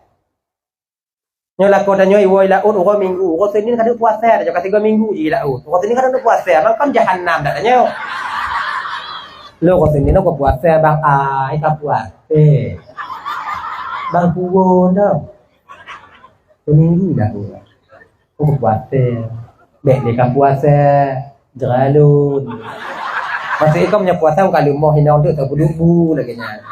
Nyoe lakoe tanyoe iwoe laôt uroe minggu, uroe Senin ka deuh puasa, tanyoe ka tiga minggu jih laôt. Uroe Senin ka deuh puasa, bang kan jahanam dak tanyoe. Lo uroe Senin uroe puasa, bang ai ka puasa. Eh. Bang puwoe dah. Seminggu dah puwoe. Oh, puasa. Bèk lé ka puasa. Jera lôn. Maksud ikau meunyoe puasa bukan leumoh inong tu, tak peuduek bu lagèe nyan.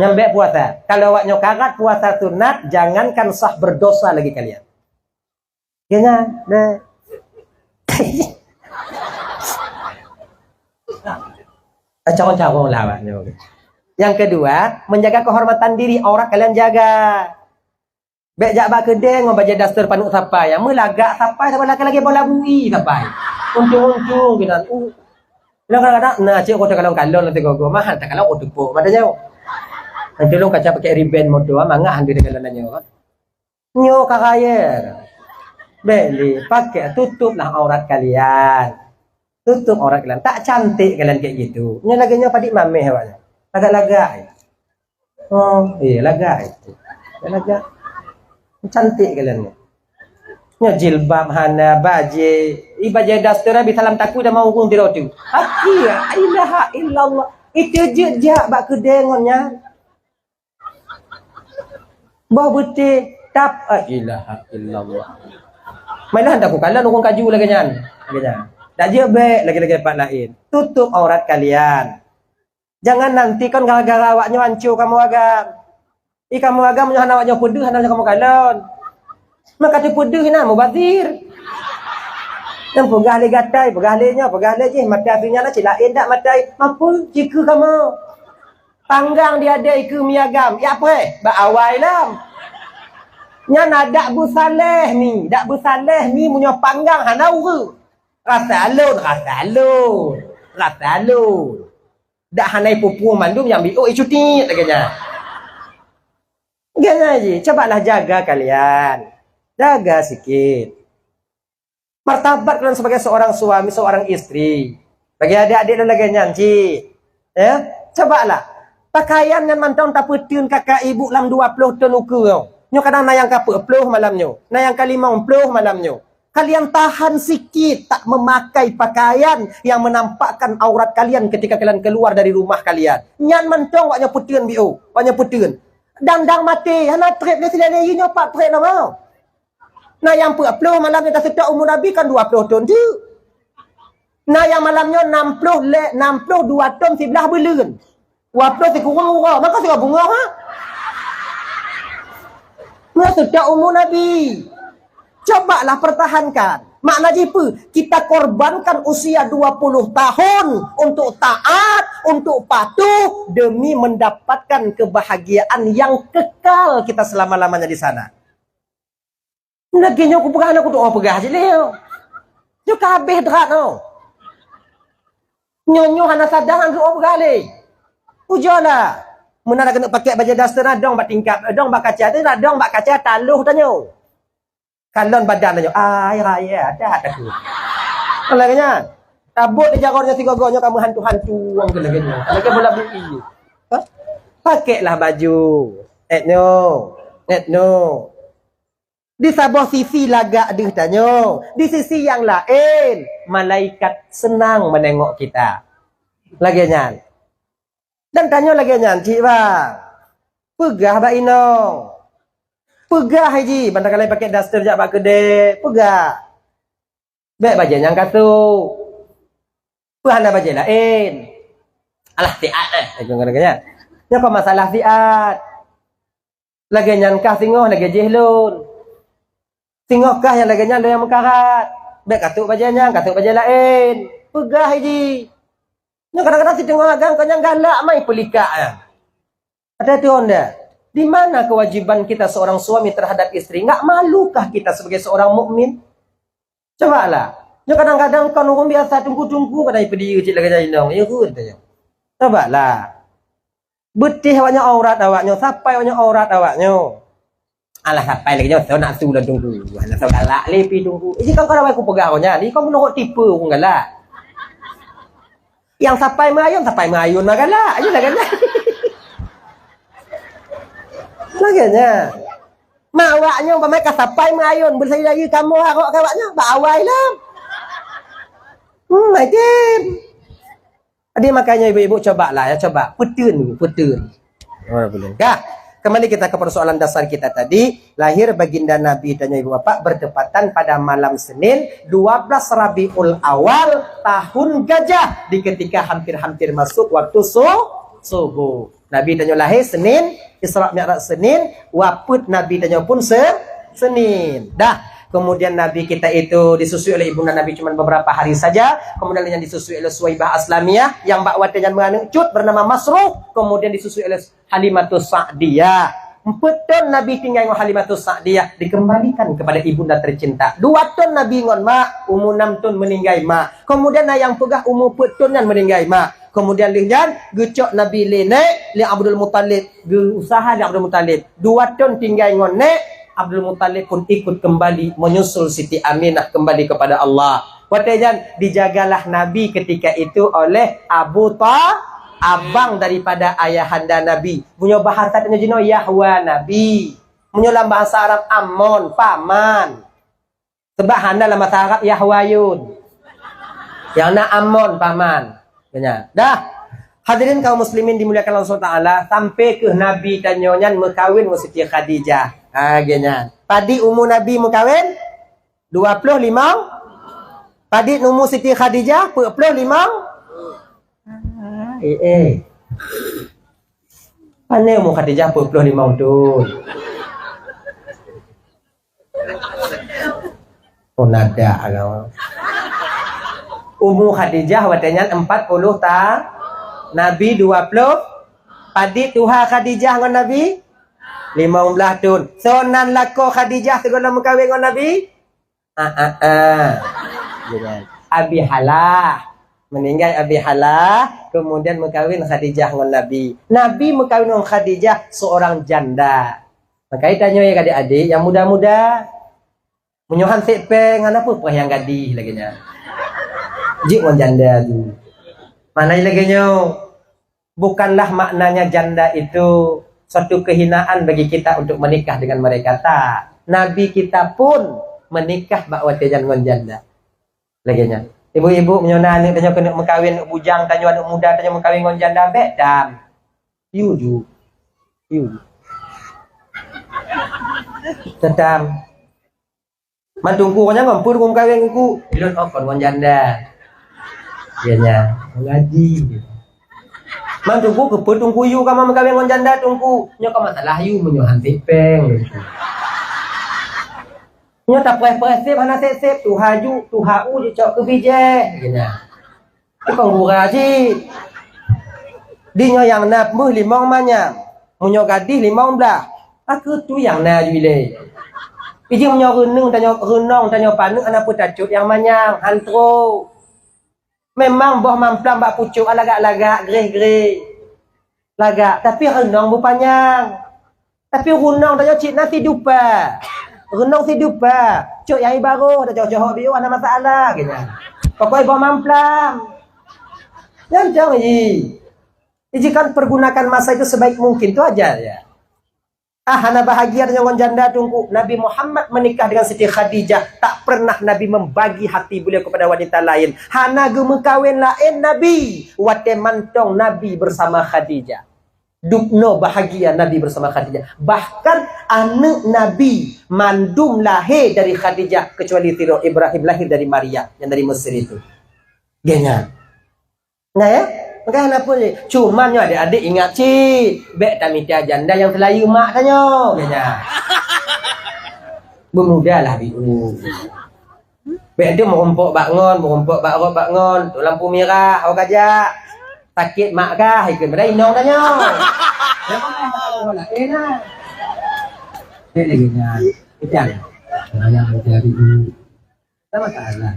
Nyang bèk puasa. Kalau awak nyoe karat puasa sunat, jangankan sah, berdosa lagi kalian. Ya nyan, bèk. Carông-carông lah awak nyoe. Yang kedua, menjaga kehormatan diri, aurat kalian jaga. Bèk jak bak keudè ngon bajèe daster paneuk sapai. Meulagak sapai, sapai lagèe-lagèe bola bui sapai. Uncung-uncung keunan. Uh. Kadang-kadang, na cit, kota kalon-kalon nanti gogo. Mahal takalon, oh, tepuk pada nyoe. Nanti lôn kaca pakai riben moto, mangat han di dalam nyoe. Nyoe ka rayeuk. Bèk lé, pakai, tutuplah aurat kalian. Tutup aurat kalian. Tak cantik kalian kayak gitu. Nyoe lagèe nyoe padit mamèh awaknyan. Lagak-lagak. Oh, iya, lagak itu. Lagak. Cantik kalian ni. Nyoe jilbab hana, bajèe. I bajèe daster habis salam takui dah mau ureueng tiroe tu. Aki, la ilaha illallah. Itu jejak bak keudè ngon nyan. Boh beutih tap, la ilaha illallah. Malah dak kukalon ureueng kaju lagèe nyan. Lagèe nyan. Dak jeuet bèk lagèe-lagèe pat laén. Tutup aurat kalian. Jangan nanti kan gara-gara awak nyoe hanco kamoe agam. I kamoe agam nyoe hana awak nyoe peudeuh, hana kamoe kalon. Maka teupeudeuh na mubazir. Nyang peugah lé gatai, peugah lé nyoe, peugah lé jih, maté asui nyan na cit laén dak maté. Mapeue jikeue kamoe? Panggang di adé ikeue mi agam, ya preh, bak awai lam. Nyan na dak beusaléh mi, dak beusaléh mi meunyoe panggang hana ureueng. Rasa lôn, rasa lôn, rasa lôn. Dak hana ipupu mandum nyang biôk icuti lagèe nyan. Lagèe nyan jih, cobalah jaga kalian. Jaga sikit. Martabat kalian sebagai seorang suami, seorang istri. Bagi adik-adik lôn lagèe nyan cit. Ya, cobalah. Pakaian nyan mantong tapeuteun kakak ibu lam dua ploh thôn ukeue nyoe. Nyoe kadang na nyang ka peuet ploh malam nyoe, na nyang ka limong ploh malam nyoe. Kalian tahan sikit tak memakai pakaian yang menampakkan aurat kalian ketika kalian keluar dari rumah kalian. Nyan mantong awak nyoe peuteun biôh, awak nyoe peuteun. Dang-dang maté, hana trép lé silèe nyoe pat trép lom. Na nyang peuet ploh malam nyoe taseutôt umu Nabi kan dua ploh thôn teuk. Na nyang malam nyoe nam ploh lé, nam ploh dua thôn siblaih buleuen. Dua ploh sikureueng uroe, maka sikureueng bungoh, ha? Nyoe seutôt umu Nabi. Cobalah pertahankan. Makna jih peue? Kita korbankan usia dua puluh tahun untuk taat, untuk patuh demi mendapatkan kebahagiaan yang kekal kita selama-lamanya di sana. Lagèe nyoe kupeugah, aneuk kudoa peugah cit lé. Nyoe ka habéh drat nyoe. Nyoe, nyoe hana sadang doa peugah lé. Ujoe lah. Meunan keuneuk pakai bajèe daster, na dong bak tingkap, dong bak kaca, na dong bak kaca taloh tanyoe. Kalon badan tanyoe. Ai raya, ada takut. Lagèe nyan. Tabot di jaroe nyoe sigoe-goe nyoe ka meuhantu-hantu wang lagèe nyoe. Lagèe bola bui. Hah? Pakailah baju. Et nyoe. Et nyoe. Di saboh sisi lagak deuh tanyoe, di sisi nyang laén malaikat senang menengok kita. Lagèe nyan. Dan tanyoe lagèe nyan cit, bah. Peugah bak inong. Peugah jih, ban takalon pakai daster jak bak keudè, peugah. Bèk bajèe nyang kasôk. Peue hana bajèe laén? Alah siat eh, lagèe nyan. Nyoe kon masalah siat. Lagèe nyan kah singoh lagèe jih lôn. Singoh kah nyang lagèe nyan lôn nyang meukarat. Bèk kasôk bajèe nyan, kasôk bajèe laén. Peugah jih. Nyoe kadang-kadang siteungoh agam kon nyang galak mai peulikak nyan. Ada tuan dah. Di mana kewajiban kita seorang suami terhadap istri? Enggak malukah kita sebagai seorang mukmin? Cobalah. Nyoe kadang-kadang kon ureueng biasa tungku-tungku kadang ipeudieu cit lagèe jai inong. Ya, heuet tanya. Cobalah. Beutih awak nyoe aurat awak nyoe, sapai awak nyoe aurat awak nyoe. Alah, sapai lagèe nyoe, soe nak su lôn tungku. Alah, soe galak lé pi tungku. Iji kon kadang aku peugah awak nyan, iji kon meunurot tipe ureueng galak. Nyang sapai meuayôn, sapai meuayôn na galak. Ayolah galak. Lagèe nyan. Mak awak nyoe pamai ka sapai meuayôn, beusai lagi kamoe harok keu awak nyoe, bak awai lom. Hmm, makin. Jadi makanya ibu-ibu cobalah ya, coba. Peuteun dulu, peuteun. Oh, peuteun. Kah? Kembali kita ke persoalan dasar kita tadi, lahir baginda Nabi dan ibu bapak bertepatan pada malam Senin, dua belas Rabiul Awal, tahun gajah, di ketika hampir-hampir masuk waktu su-, subuh. Nabi tanyoe lahé Senin, Isra Mi'raj Senin, wafeuet Nabi tanyoe pun se-, Senin. Dah, kemudian Nabi kita itu disusui oleh ibunda Nabi cuma beberapa hari saja, kemudian yang disusui oleh Suwaibah Aslamiyah, yang bak watée nyan meuaneuk cut bernama Masruh, kemudian disusui oleh Halimatus Sa'diyah. Empat tahun Nabi tinggai ngon Halimatus Sa'diyah, dikembalikan kepada ibunda tercinta. Dua tahun Nabi ngon mak, umur enam tahun meninggai mak. Kemudian na yang peugah umur empat tahun nyan meninggai mak. Kemudian lheueh nyan geucok Nabi lé nek, lé Abdul Muthalib, geuusaha lé Abdul Muthalib. Dua tahun tinggai ngon nek, Abdul Muthalib pun ikut kembali menyusul Siti Aminah kembali kepada Allah. Watée nyan dijagalah Nabi ketika itu oleh Abu Tha-, abang daripada ayahanda Nabi. Meunyoe bahasa tanyoe jinoe Yahwa Nabi. Meunyoe lam bahasa Arab Amon, paman. Sebab hana lam bahasa Arab Yahwayun. Yang na Amon paman. Dah. Hadirin kaum muslimin dimuliakan Allah subhanahu wa taala, sampai keuh Nabi tanyoe nyan meukawen ngon Siti Khadijah. Ha, geuh nyan. Padit umu Nabi meukawen? Dua ploh limong. Padit umu Siti Khadijah? Peuet ploh limong. Ah, eh, eh. Pane umu Khadijah peuet ploh limong thon? Oh, nada agama. Umu Khadijah watée nyan empat puluh ta-, Nabi dua puluh. Padit tuha Khadijah ngon Nabi? Limong blaih thon. Soe nan lakoe Khadijah sigohlom meukawen ngon Nabi? Ah, ah, ah. Abi Halah. Meninggai Abi Halah, kemudian meukawen Khadijah ngon Nabi. Nabi meukawen ngon Khadijah seorang janda. Maka tanyoe ya adik-adik yang muda-muda, meunyoe han sép péng, hana peue-peue nyang gadih lagée nyan. Jeuet ngon janda tu. Mana lagée nyoe? Bukanlah maknanya janda itu suatu kehinaan bagi kita untuk menikah dengan mereka. Tak. Nabi kita pun menikah bak watée nyan ngon janda. Lagée nyan. Ibu-ibu, meunyoe na aneuk tanyoe keuneuk meukawen, aneuk bujang tanyoe, aneuk muda tanyoe meukawen ngon janda, bék dam. Yue ju. Yue ju. Teudam. Man Teungku nyan ngon peue Teungku meukawen Teungku? Lôn oh kon ngon janda. Ya nya, mengaji. Man Teungku, keupeue Teungku yue ka meukawen ngon janda Teungku? Nyoe ka masalah yue meunyoe han sép péng. Nyoe tapreh-preh sép hana sép-sép, tuha ju, tuha u jicok keu bijéh. Geuh nyan. Tukang gura cit. Di nyoe nyang na meuh limong manyang, meunyoe gadih limong blaih. Pakon tu nyang na ju ilée? Iji meunyoe reunong tanyoe, reunong tanyoe paneuk hana peue tacot nyang manyang, han trok. Memang boh mamplam bak pucôk lagak-lagak, greh-greh. Lagak, tapi reunong beupanyang. Tapi reunong tanyoe cit na sidupa. Reunong sidupa. Cok nyang ibaroh, dah jauh-jauh biôh, hana masalah, gitu. Pokoknya boh mamplam. Nyan jang ji. Jadi kan pergunakan masa itu sebaik mungkin, tu aja ya. Ah, hana bahagia tanyoe ngon janda Teungku. Nabi Muhammad menikah dengan Siti Khadijah. Tak pernah Nabi membagi hati beliau kepada wanita lain. Hana geumeukawen laén Nabi. Watée mantong Nabi bersama Khadijah. Dubnoe bahagia Nabi bersama Khadijah. Bahkan aneuk Nabi mandum lahé dari Khadijah, kecuali sidroe Ibrahim lahir dari Maria yang dari Mesir itu. Geuh nyan. Nah ya, maka hana peue lé. Cuman nyoe adik-adik ingat cit, bék tamita janda nyang seulayeue mak tanyoe. Geuh nyan. Beumudalah biu. Bék tu meurumpok bak ngon, meurumpok bak rot bak ngon, tu lampu mirah, awak kajak. Sakét mak kah, ikut pada inong tanyoe. Eh nah. Bék lagée nyan. Ikan. Sayang mencari ibu. Sama salah.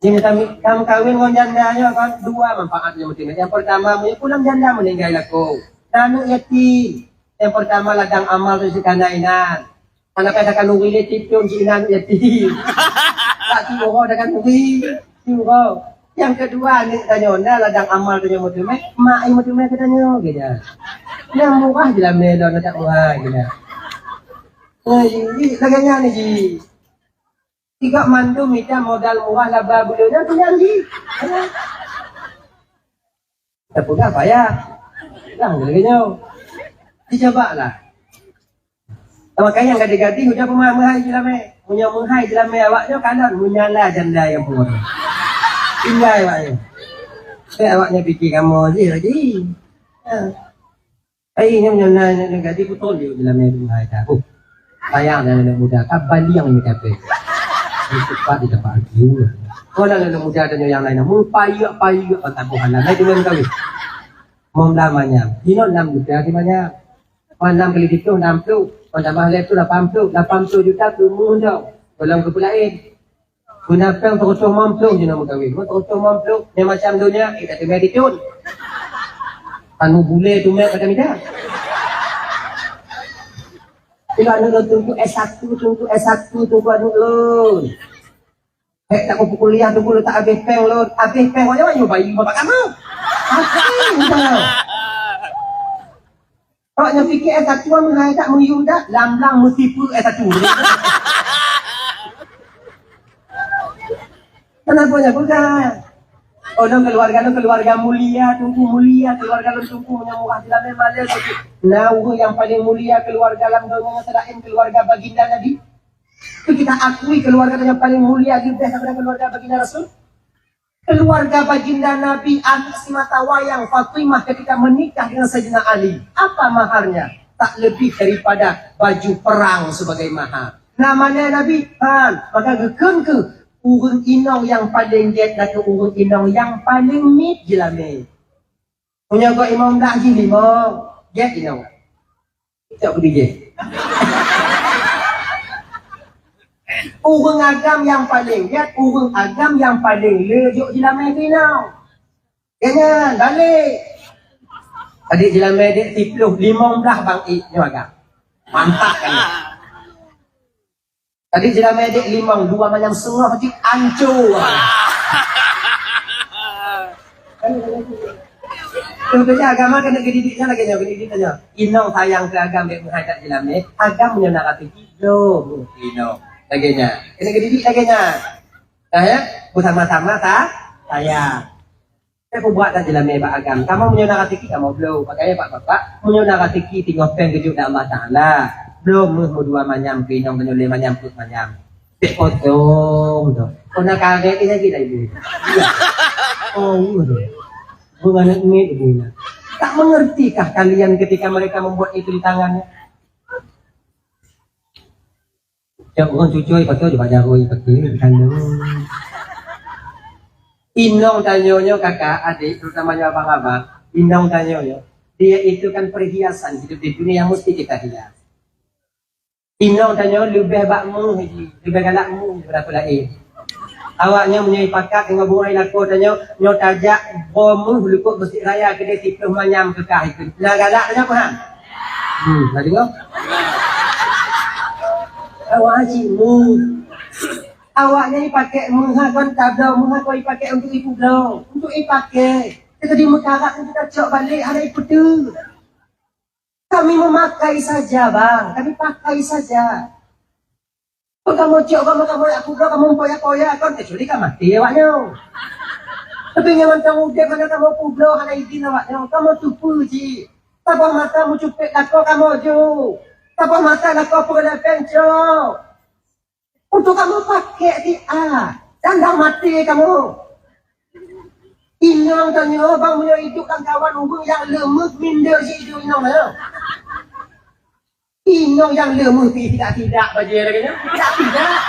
Jadi, kamu, kamu kawin ngon janda nyoe kan dua manfaatnya mungkin. Yang pertama, meunyoe pulang janda meninggal lakoe. Aneuk yatim. Yang pertama ladang amal tu sikana inan. Anak kata kan nuri le tipun si inan yatim. Tak tiuroe dengan nuri. Tiuroe. Yang kedua, aneuk tanyoe na ladang amal tanyoe meuteumé, mak ai meuteumé ke tanyoe gitu. Nah murah je lah melon tak murah gitu. Nah, ini laganya ni ji. Tiga mandum mita modal murah laba bulan nyan tu nyan ji. Tapeugah payah. Dah lagée nyoe. Coba lah. Makanya gadih-gadih udah pemaham meuhai jilamé. Punya meuhai jilamé awak nyoe kalon menyala janda yang pun. Tinggai awak nyoe. Saya awak nyoe fikir kamu je lagi. Ha. Ai nyoe nyoe na nyoe gadih betul dia jilamé meuhai dah. Oh. Sayang dah anak muda. Kan baliang ni kata. Cepat di tempat lagi. Kalau anak muda dan yang lain, mau payuk-payuk kan tak bukan. Lain dengan kawin. Mau dah manyam. Inoe enam juta di manyam. Wan nam kali tujuh, enam puluh. Wan tambah lhèe puluh, lapan puluh. Lapan puluh juta keu mu dong. Golom keu peulaén. Guna péng seratus lima puluh jinoe meukawen. Mu seratus lima puluh, nyang macam donya, eh, tak teumé ditun. Anu bule tu mek macam ida. Ila anu lôn tunggu S satu, tunggu S satu, tunggu anu lôn. Hek tak kuliah tu, kuliah tak habéh péng lôn. Habéh péng, wayang, wayang bayi bapak kamu. Habéh, udah. Awak nyang fikir S satu meuhai tak meuyum dah, lam-lam meusipeue S satu. Kenapa nya bukan? Oh, lôn keluarga lôn keluarga mulia, tunggu mulia, keluarga lôn tunggu meunyoe murah dilamé malée. Nah, ureueng nyang paling mulia keluarga lam donya nyoe selain keluarga baginda Nabi. Itu kita akui keluarga yang paling mulia lebih daripada keluarga baginda Rasul. Keluarga baginda Nabi, anak simata wayang Fatimah ketika menikah dengan Sayyidina Ali. Apa maharnya? Tak lebih daripada baju perang sebagai mahar. Namanya Nabi, han, maka geukheun keu ureueng inong nyang paleng gét dan keu ureueng inong nyang paleng miet jilamé. Meunyoe gok imong dah jih limong, gét inong. Cok keu bijéh. Ureueng agam nyang paleng gét, ureueng agam nyang paleng le jok jilamé keu inong. Jangan balik. Adik jilamé dek siplôh limong blah bang ik nyoe agam. Mantap kan? Tadi jilamé dek limong dua manyam seungoh jih ancô. Contohnya agama kena gedidik lagi nyoe, gedidik nyoe. Inong sayang keu agam dek meuhai tak jilamé, agam meunyoe na raseuki, bloe inong. Lagi nyan. Kena gedidik lagi nyan. Nah ya, bersama-sama ta sayang. Teupeubrak that jilamé bak agam. Kamoe meunyoe na raseuki kamoe bloe, pakaya bak bapak. Meunyoe na raseuki singoh péng geujok bak Allah Taala. Bloe meuh meudua manyam keu inong, meunyoe lé manyam peuet manyam. Bèk potong tu. Kona karet ni lagi dah ibu. Oh, tu. Bunga anak mit ibu nya. Tak mengertikah kalian ketika mereka membuat itu di tangannya? Cok ureueng cucui pakai bak jarui pakai kandung. Inong tanyoe nyoe kakak, adik, terutama nyoe abang-abang, inong tanyoe nyoe, dia itu kan perhiasan hidup di dunia yang mesti kita hias. Inong tanyoe leubeh bak meuh jih, leubeh galak meuh daripada laén. Awak nyoe meunyoe ipakat deungon bungai lakoe tanyoe, nyoe tajak boh meuh likot Mesjid Raya keudeh siplôh manyam keu kah ikheun. Na galak tanyoe peue han? Hmm, na deungoe? Awak cit meuh. Awak nyan ipakék meuh kon tabloe meuh kon ipakék untuk ipeubloe, untuk ipakék. Teuka dimeukarat untuk tacok balek hana ipeuteuh. Kami memakai saja, Bang. Kami pakai saja. Kon kamoe cok, kamoe, kamoe jak kubloe, kamoe poyak-poyak, kon kecuali ka maté awak nyoe. Tapi nyan mantong udeb hana kamoe kubloe, hana idin awak nyoe. Kamoe tupeue jih. Saboh mata meucupet lakoe kamoe jok. Saboh mata lakoe peureulée péng cok. Untuk kamoe pakék siat, dan dah maté kamoe. Inong tanyoe bang meunyoe iduek lam kawan ureueng nyang leumeuk minder jih iduek inong tanyoe. Inong nyang leumeuk pi tidak-tidak bajée lagée nyoe. Tidak-tidak.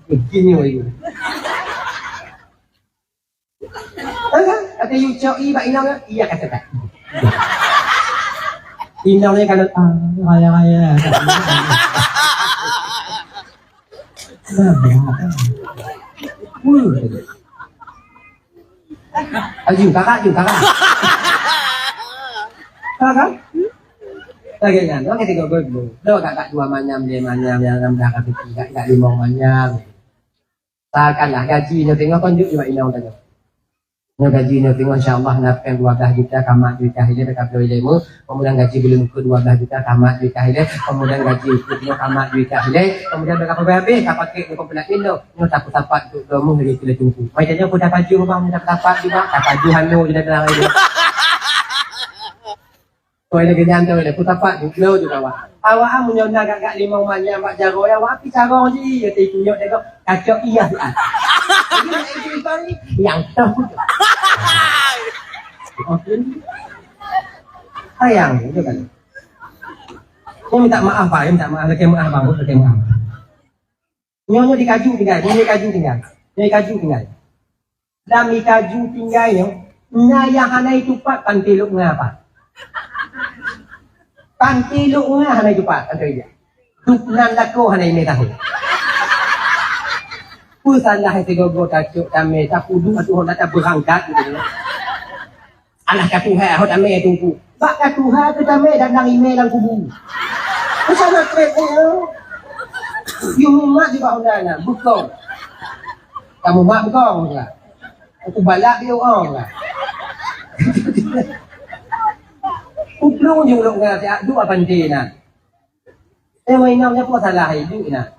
Begini wahai. Kata you cok i bak inong, iya kata tak. Inong ni kalau ah, raya-raya. Aju kakak, aju kakak. Kakak? Lagi kan, oke tiga puluh. Lo kakak dua manyam, dia manyam yang rendah kaki tiga, tidak limong manyam. Takkanlah gaji nyoe teungoh kon jok nibak inong tanyoe. Nyoe gaji nyoe teungoh insya-Allah na péng dua blah juta ka mat duek kah ilée ka bloe ilée mu. Kemudian gaji buleuen ukeue dua blah juta ka mat duek kah ilée. Kemudian gaji ukeue teungoh ka mat duek kah ilée. Kemudian bak ka habéh ka pakék nyoe komplit inong. Nyoe tapeusapat untuk bloe mu lagée keu lé tungku. Macam nyoe pun tapajoh bang, nyoe tapeusapat juga. Tapajoh anu je dah bilang ilée. Koi lagèe nyan tu lé, kutapak jubloe ju kawan. Awak meunyoe na gak-gak limong manyang bak jaroe, awak api carong jih, ya teuh kunyok tengok, kacok iya siat. Jadi, nak itu, itu ni, nyang toh. Oke. Sayang, itu kan. Saya minta maaf, Pak. Saya minta maaf. Lagi maaf, Bang. Lagi maaf. Nyoe, nyoe dikaju tinggai. Nyoe dikaju tinggai. Nyoe dikaju tinggai. Lam dikaju tinggai nyoe, na nyang hana itupat panti lok nga, Pak. Panti lok nga hana itupat, panti dia. Duk nan lakoe hana imè tahu. Peue salah sigogo tacok tamè, tapuduek ateueh honda tabeurangkat gitu. Alah ka tuha ho tamè teungku. Bak ka tuha teuh tamè dan nang imè lam kubu. Usah na trek nyoe. Yue mumat di bak honda na, beukong. Kamu mak beukong ka. Aku balak dia orang ka. Uplung jong lok nga siat duek panti na. Eh, wai inong, nyoe peue salah ibu na?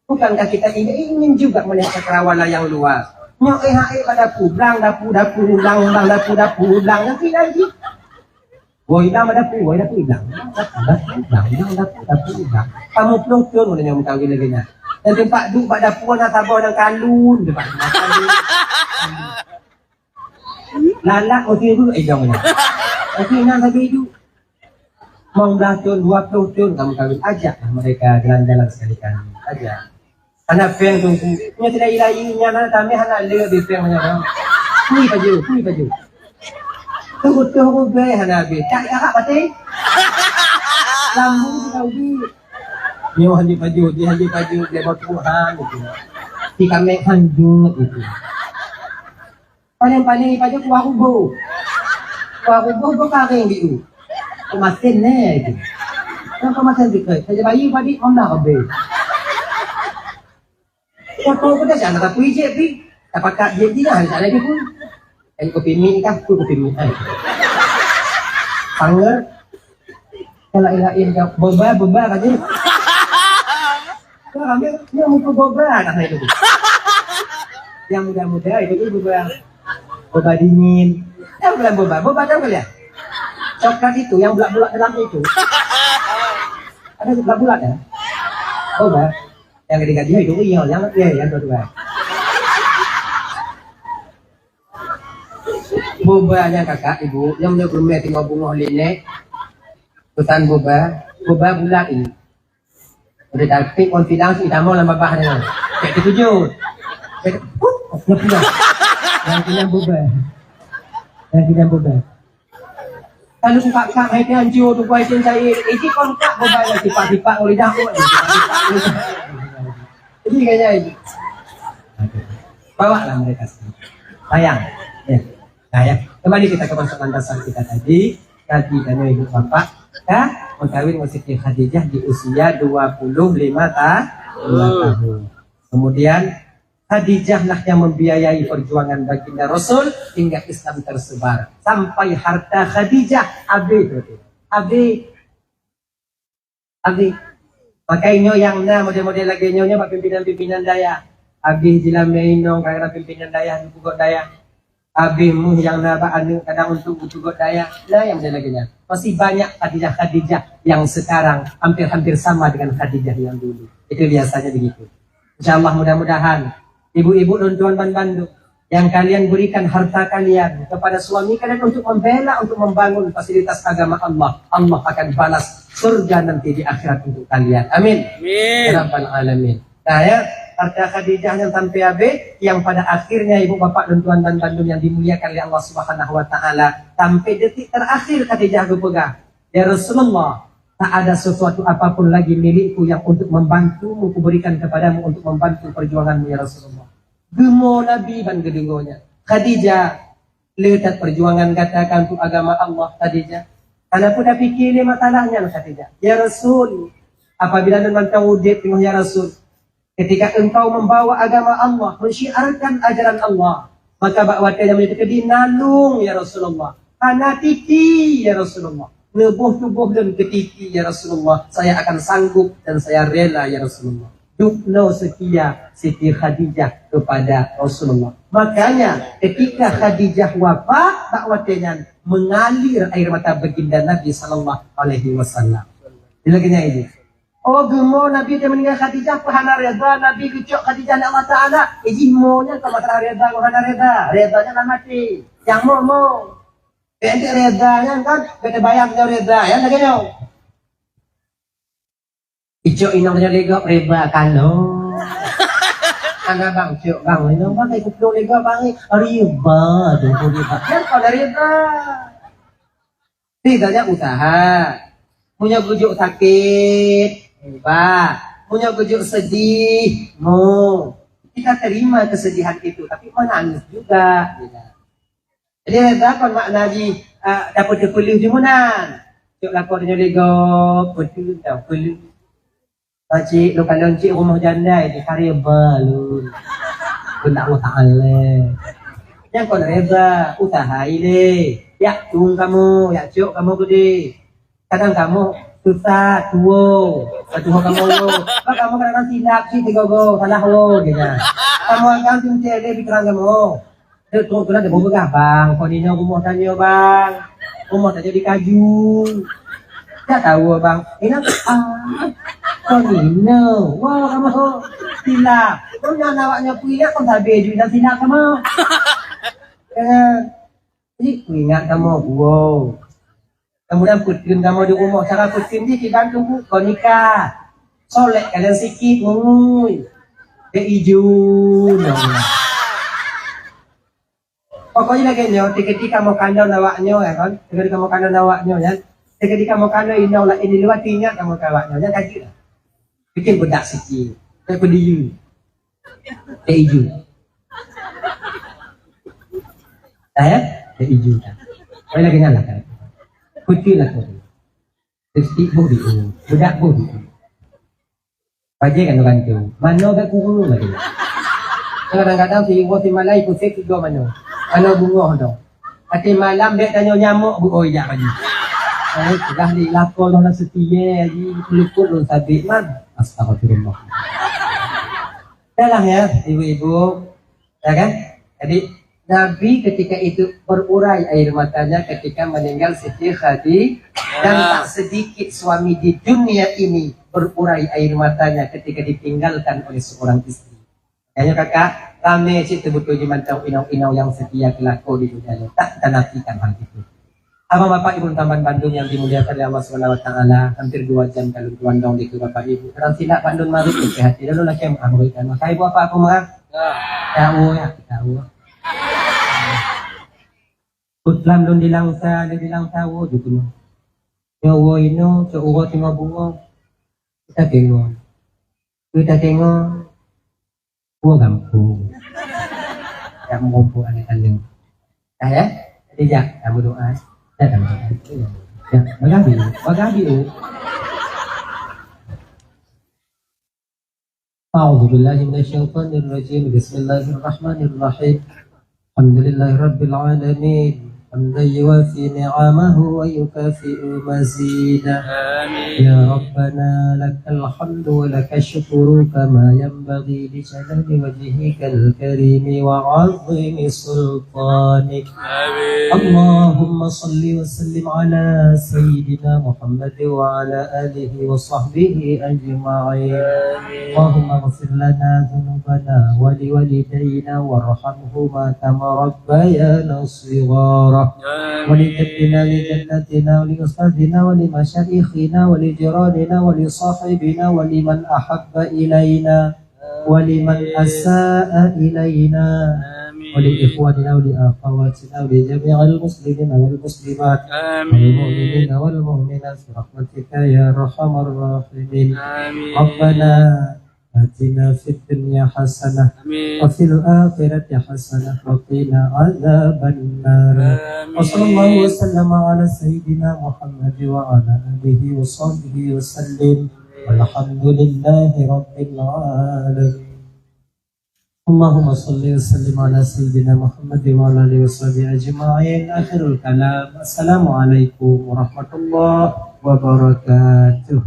Bukankah kita ini ingin juga melihat cakrawala yang luas? Nyoe eh hai bak dapu, blang dapu, dapu, blang, blang dapu, dapu, blang. Nanti lagi. Woi, blang bak dapu, woi dapu, blang. Blang, blang, blang, dapu, dapu, blang. Kamu pelutun udah nyamuk kawin lagi na. Dan tempat duduk bak dapu na saboh dan kalun tempat. Lalak meusiru ejong nyan. Tapi nyan sabe iduek. Limong belas thon, dua puluh thon kamu kawin, ajaklah mereka jalan-jalan sekali-kali. Ajak. Hana péng teungku. Nyan tidak ilayi nyan hana tamè hana le di péng nyan. Kui paju, kui paju. Tuh tuh rubeh hana habis. Tak jarak pati. Lambu tu kau di. Nyoe hanya paju, dia hanya paju, dia buat Tuhan itu. Di kami hanjut itu. Paléng-paléng ipajoh kuah ruboh. Kuah ruboh beukaréng di u. Peumasén nè itu. Kan peumasén sikét. Saja bayi padi honda habéh. Siapa pun dah sana tapi ijek pi. Tapakat jek dia hana ada dia pun. Ai kopi mi kah? Kopi mi ai. Panger. Kalau lain ka boba, boba ka jeuet. Kau ambil, dia muka boba dah saya tu. Yang muda-muda itu tu boba. Boba dingin. Tahu kalian boba? Boba tahu kalian? Coklat itu yang bulat-bulat dalam itu. Ada bulat-bulat ya? Boba. Yang gede-gede itu iya, yang iya yang dua-dua. Boba nyan kakak, ibu, nyang meunyoe geuruméh teungoh beungoh lé nèk, peusan boba, boba bulat ini. Udah tapi kon sidang si tamong lam babah nyan. Cek ketujuh. Cek, huh, nyepulang. Yang kenyang boba. Yang kenyang boba. Lalu kakak hai dia anjur tu kuai cin cai. Iji kon kak boba yang tipak-tipak oleh dah. Jadi kayaknya ini. Bawalah mereka sini. Sayang. Ya. Nah, ya. Kembali kita ke masuk landasan kita tadi. Tadi kami ibu bapak, ya, mengkawin dengan Siti Khadijah di usia dua puluh lima ta-, lima tahun. Kemudian Khadijah lah yang membiayai perjuangan baginda Rasul hingga Islam tersebar. Sampai harta Khadijah habis. Habis. Habis. Pakai nyoe nyang na model-model lagèe nyoe, nyoe bak pimpinan-pimpinan dayah. Habis jilamé inong kadang-kadang pimpinan dayah, geupeugöt dayah. Habis méuh nyang na bak aneuk kadang untuk geupeugöt dayah. Na nyang model lagèe nyan. Masih banyak Khadijah-Khadijah yang sekarang hampir-hampir sama dengan Khadijah yang dulu. Itu biasanya begitu. Insya Allah mudah-mudahan ibu-ibu dan tuan ban bandum yang kalian berikan harta kalian kepada suami kalian untuk membela, untuk membangun fasilitas agama Allah, Allah akan balas surga nanti di akhirat untuk kalian. Amin. Amin. Ya Rabbal Alamin. Nah ya, harta Khadijah yang sampai habis, yang pada akhirnya ibu bapak dan tuan ban bandum yang dimuliakan oleh Allah Subhanahu wa Taala, sampai detik terakhir Khadijah geupeugah, "Ya Rasulullah, tak ada sesuatu apapun lagi milikku yang untuk membantumu kuberikan kepadamu untuk membantu perjuanganmu ya Rasulullah." Geumo Nabi ban geudeungoe nyan. Khadijah, le that perjuangan gata ka untuk agama Allah, Khadijah. Hana peue tapiké lé masalah nyan, Khadijah. Ya Rasul, apabila lôn mantong udeb teungoh ya Rasul, ketika engkau membawa agama Allah, mensyiarkan ajaran Allah, maka bak watèe nyan teukeudi nalung ya Rasulullah. Hana titi ya Rasulullah. Neuboh tuboh lôn keu titi ya Rasulullah. Saya akan sanggup dan saya rela ya Rasulullah. Dubnoe seutia Siti Khadijah kepada Rasulullah. Makanya, ketika Khadijah wafat, bak watée nyan mengalir air mata baginda Nabi sallallahu alaihi wasallam. Dilagée nyan ini. Oh, geumo Nabi dia meninggal Khadijah, peuhana reda Nabi geucok Khadijah lé Allah Taala. Iji mo nyan ka masalah reda ngon hana reda. Reda nyan lah mati. Nyang mo mo. Pendek reda nyan kan, beda bayang dengan reda, ya, lagée nyoe. Icok inong nyoe lé gob reba kano. Ana bang cok bang inong bang ikut lé gob bang reba tu reba. Kan kau dari reba. Tidak ada usaha. Punya gujuk sakit, reba. Punya gujuk sedih, mo. Kita terima kesedihan itu, tapi menangis juga. Gitu. Jadi, reda kon makna jih, ah, dapur teupeuleuh jih meunan. Cok lakoe tanyoe lé gob, beutôi teupeuleuh. Pakcik, lôn kalon cit rumoh janda, di kareba lôn. Keunak Allah Taala. Nyang kon reda, usaha ilée. Yak tueng kamoe, yak cok kamoe keudeh. Kadang kamoe susah, tuwo. Ka tuwo kamoe yo. Bak kamoe kadang-kadang silap cit sigoe-goe, salah wo, gitu. Kamoe agam teuntée lé pikiran kamoe. Trok-trok keunan teupeugah, "Bang, kon inoe rumoh tanyoe, Bang. Rumoh tanyoe di kaju." "Jak tahu, Bang." "Inoe, ah, kon inoe. Wah, kamoe silap. Kon nyan awak nyoe peuingat kon sabe ju inong silap kamoe." Eh, jadi peuingat kamoe, wow. Kemudian peuteun kamoe di rumoh, cara peuteun jih kiban teungku, kon nikah. Solek kalian sikit, ngui. Dek iju, no. Pokoknya lagée nyoe, teukeudi kamoe kandon awak nyoe, ya kan? Teukeudi kamoe kandon awak nyoe, ya. Teukeudi kamoe kandon inong laén di luwa, teuingat kamoe keu awak nyoe, ya, kaji lah. Bikin bedak sikit, kayak beliau. Kayak hijau. Dah, ya? Kayak hijau dah. Boleh lagi nyala kan? Putih lah tu. Lipstick boh di tu. Bedak boh di tu. Pajai kan orang tu. Mana dah kurung lagi. Kadang-kadang si ibu si malai pusat tiga mana. Mana bunga tu. Até malam dek tanyoe nyamok bu oi jak lagi. Eh, sudah di lakon lah setia lagi pelukut lon sabit man. Astagfirullah. Dah lah ya, ibu-ibu. Ya kan? Jadi, Nabi ketika itu berurai air matanya ketika meninggal Siti Khadijah. Dan tak sedikit suami di dunia ini berurai air matanya ketika ditinggalkan oleh seorang istri. Makanya kakak, ramé cit teubeutôi jimantong inong-inong nyang seutia keu lakoe di dunia nyoe. Tak tanafikan hal itu. Abang bapak ibu teman bandum yang dimuliakan oleh Allah Subhanahu wa taala, hampir dua jam ka lôn tuan dong dikeue bapak ibu. Kadang silap bak lôn marot keu hati, lalu lagi yang amri kan. Maka ibu apa aku marah? Tahu ya, tahu. Utlam lôn dilangsa, lôn dilangsa wo ju keunoe. Nyoe wo inoe, cok uroe teungoh bungoh. Kita tengok. Kita tengok. Dua gampông. Dak meurumpok aneuk-aneuk. Dah ya? Jadi jak, kamu doa. Ya, kamu doa. Ya, bagabi, bagabi. أعوذ بالله من الشيطان الرجيم. بسم الله الرحمن الرحيم. الحمد لله رب العالمين. حمدا يوافي نعمه ويكافئ مزيده. آمين. يا ربنا لك الحمد ولك الشكر كما ينبغي لجلال وجهك الكريم وعظيم سلطانك. آمين. اللهم صل وسلم على سيدنا محمد وعلى آله وصحبه أجمعين. آمين. اللهم اغفر لنا ذنوبنا ولوالدينا وارحمهما كما ربيانا صغارا. آمين. ولجدنا لجدتنا ولأستاذنا ولمشايخنا ولجيراننا ولصاحبنا ولمن أحب إلينا ولمن أساء إلينا. آمين. ولإخواننا ولأخواتنا ولجميع المسلمين والمسلمات. آمين. والمؤمنين والمؤمنات برحمتك يا أرحم الراحمين. آمين. ربنا آتنا في الدنيا حسنة. آمين. وفي الآخرة حسنة وقنا عذاب النار. آمين. وصلى الله وسلم على سيدنا محمد وعلى آله وصحبه وسلم. والحمد لله رب العالمين. اللهم صل وسلم على سيدنا محمد وعلى آله وصحبه أجمعين. آخر الكلام. السلام عليكم ورحمة الله وبركاته.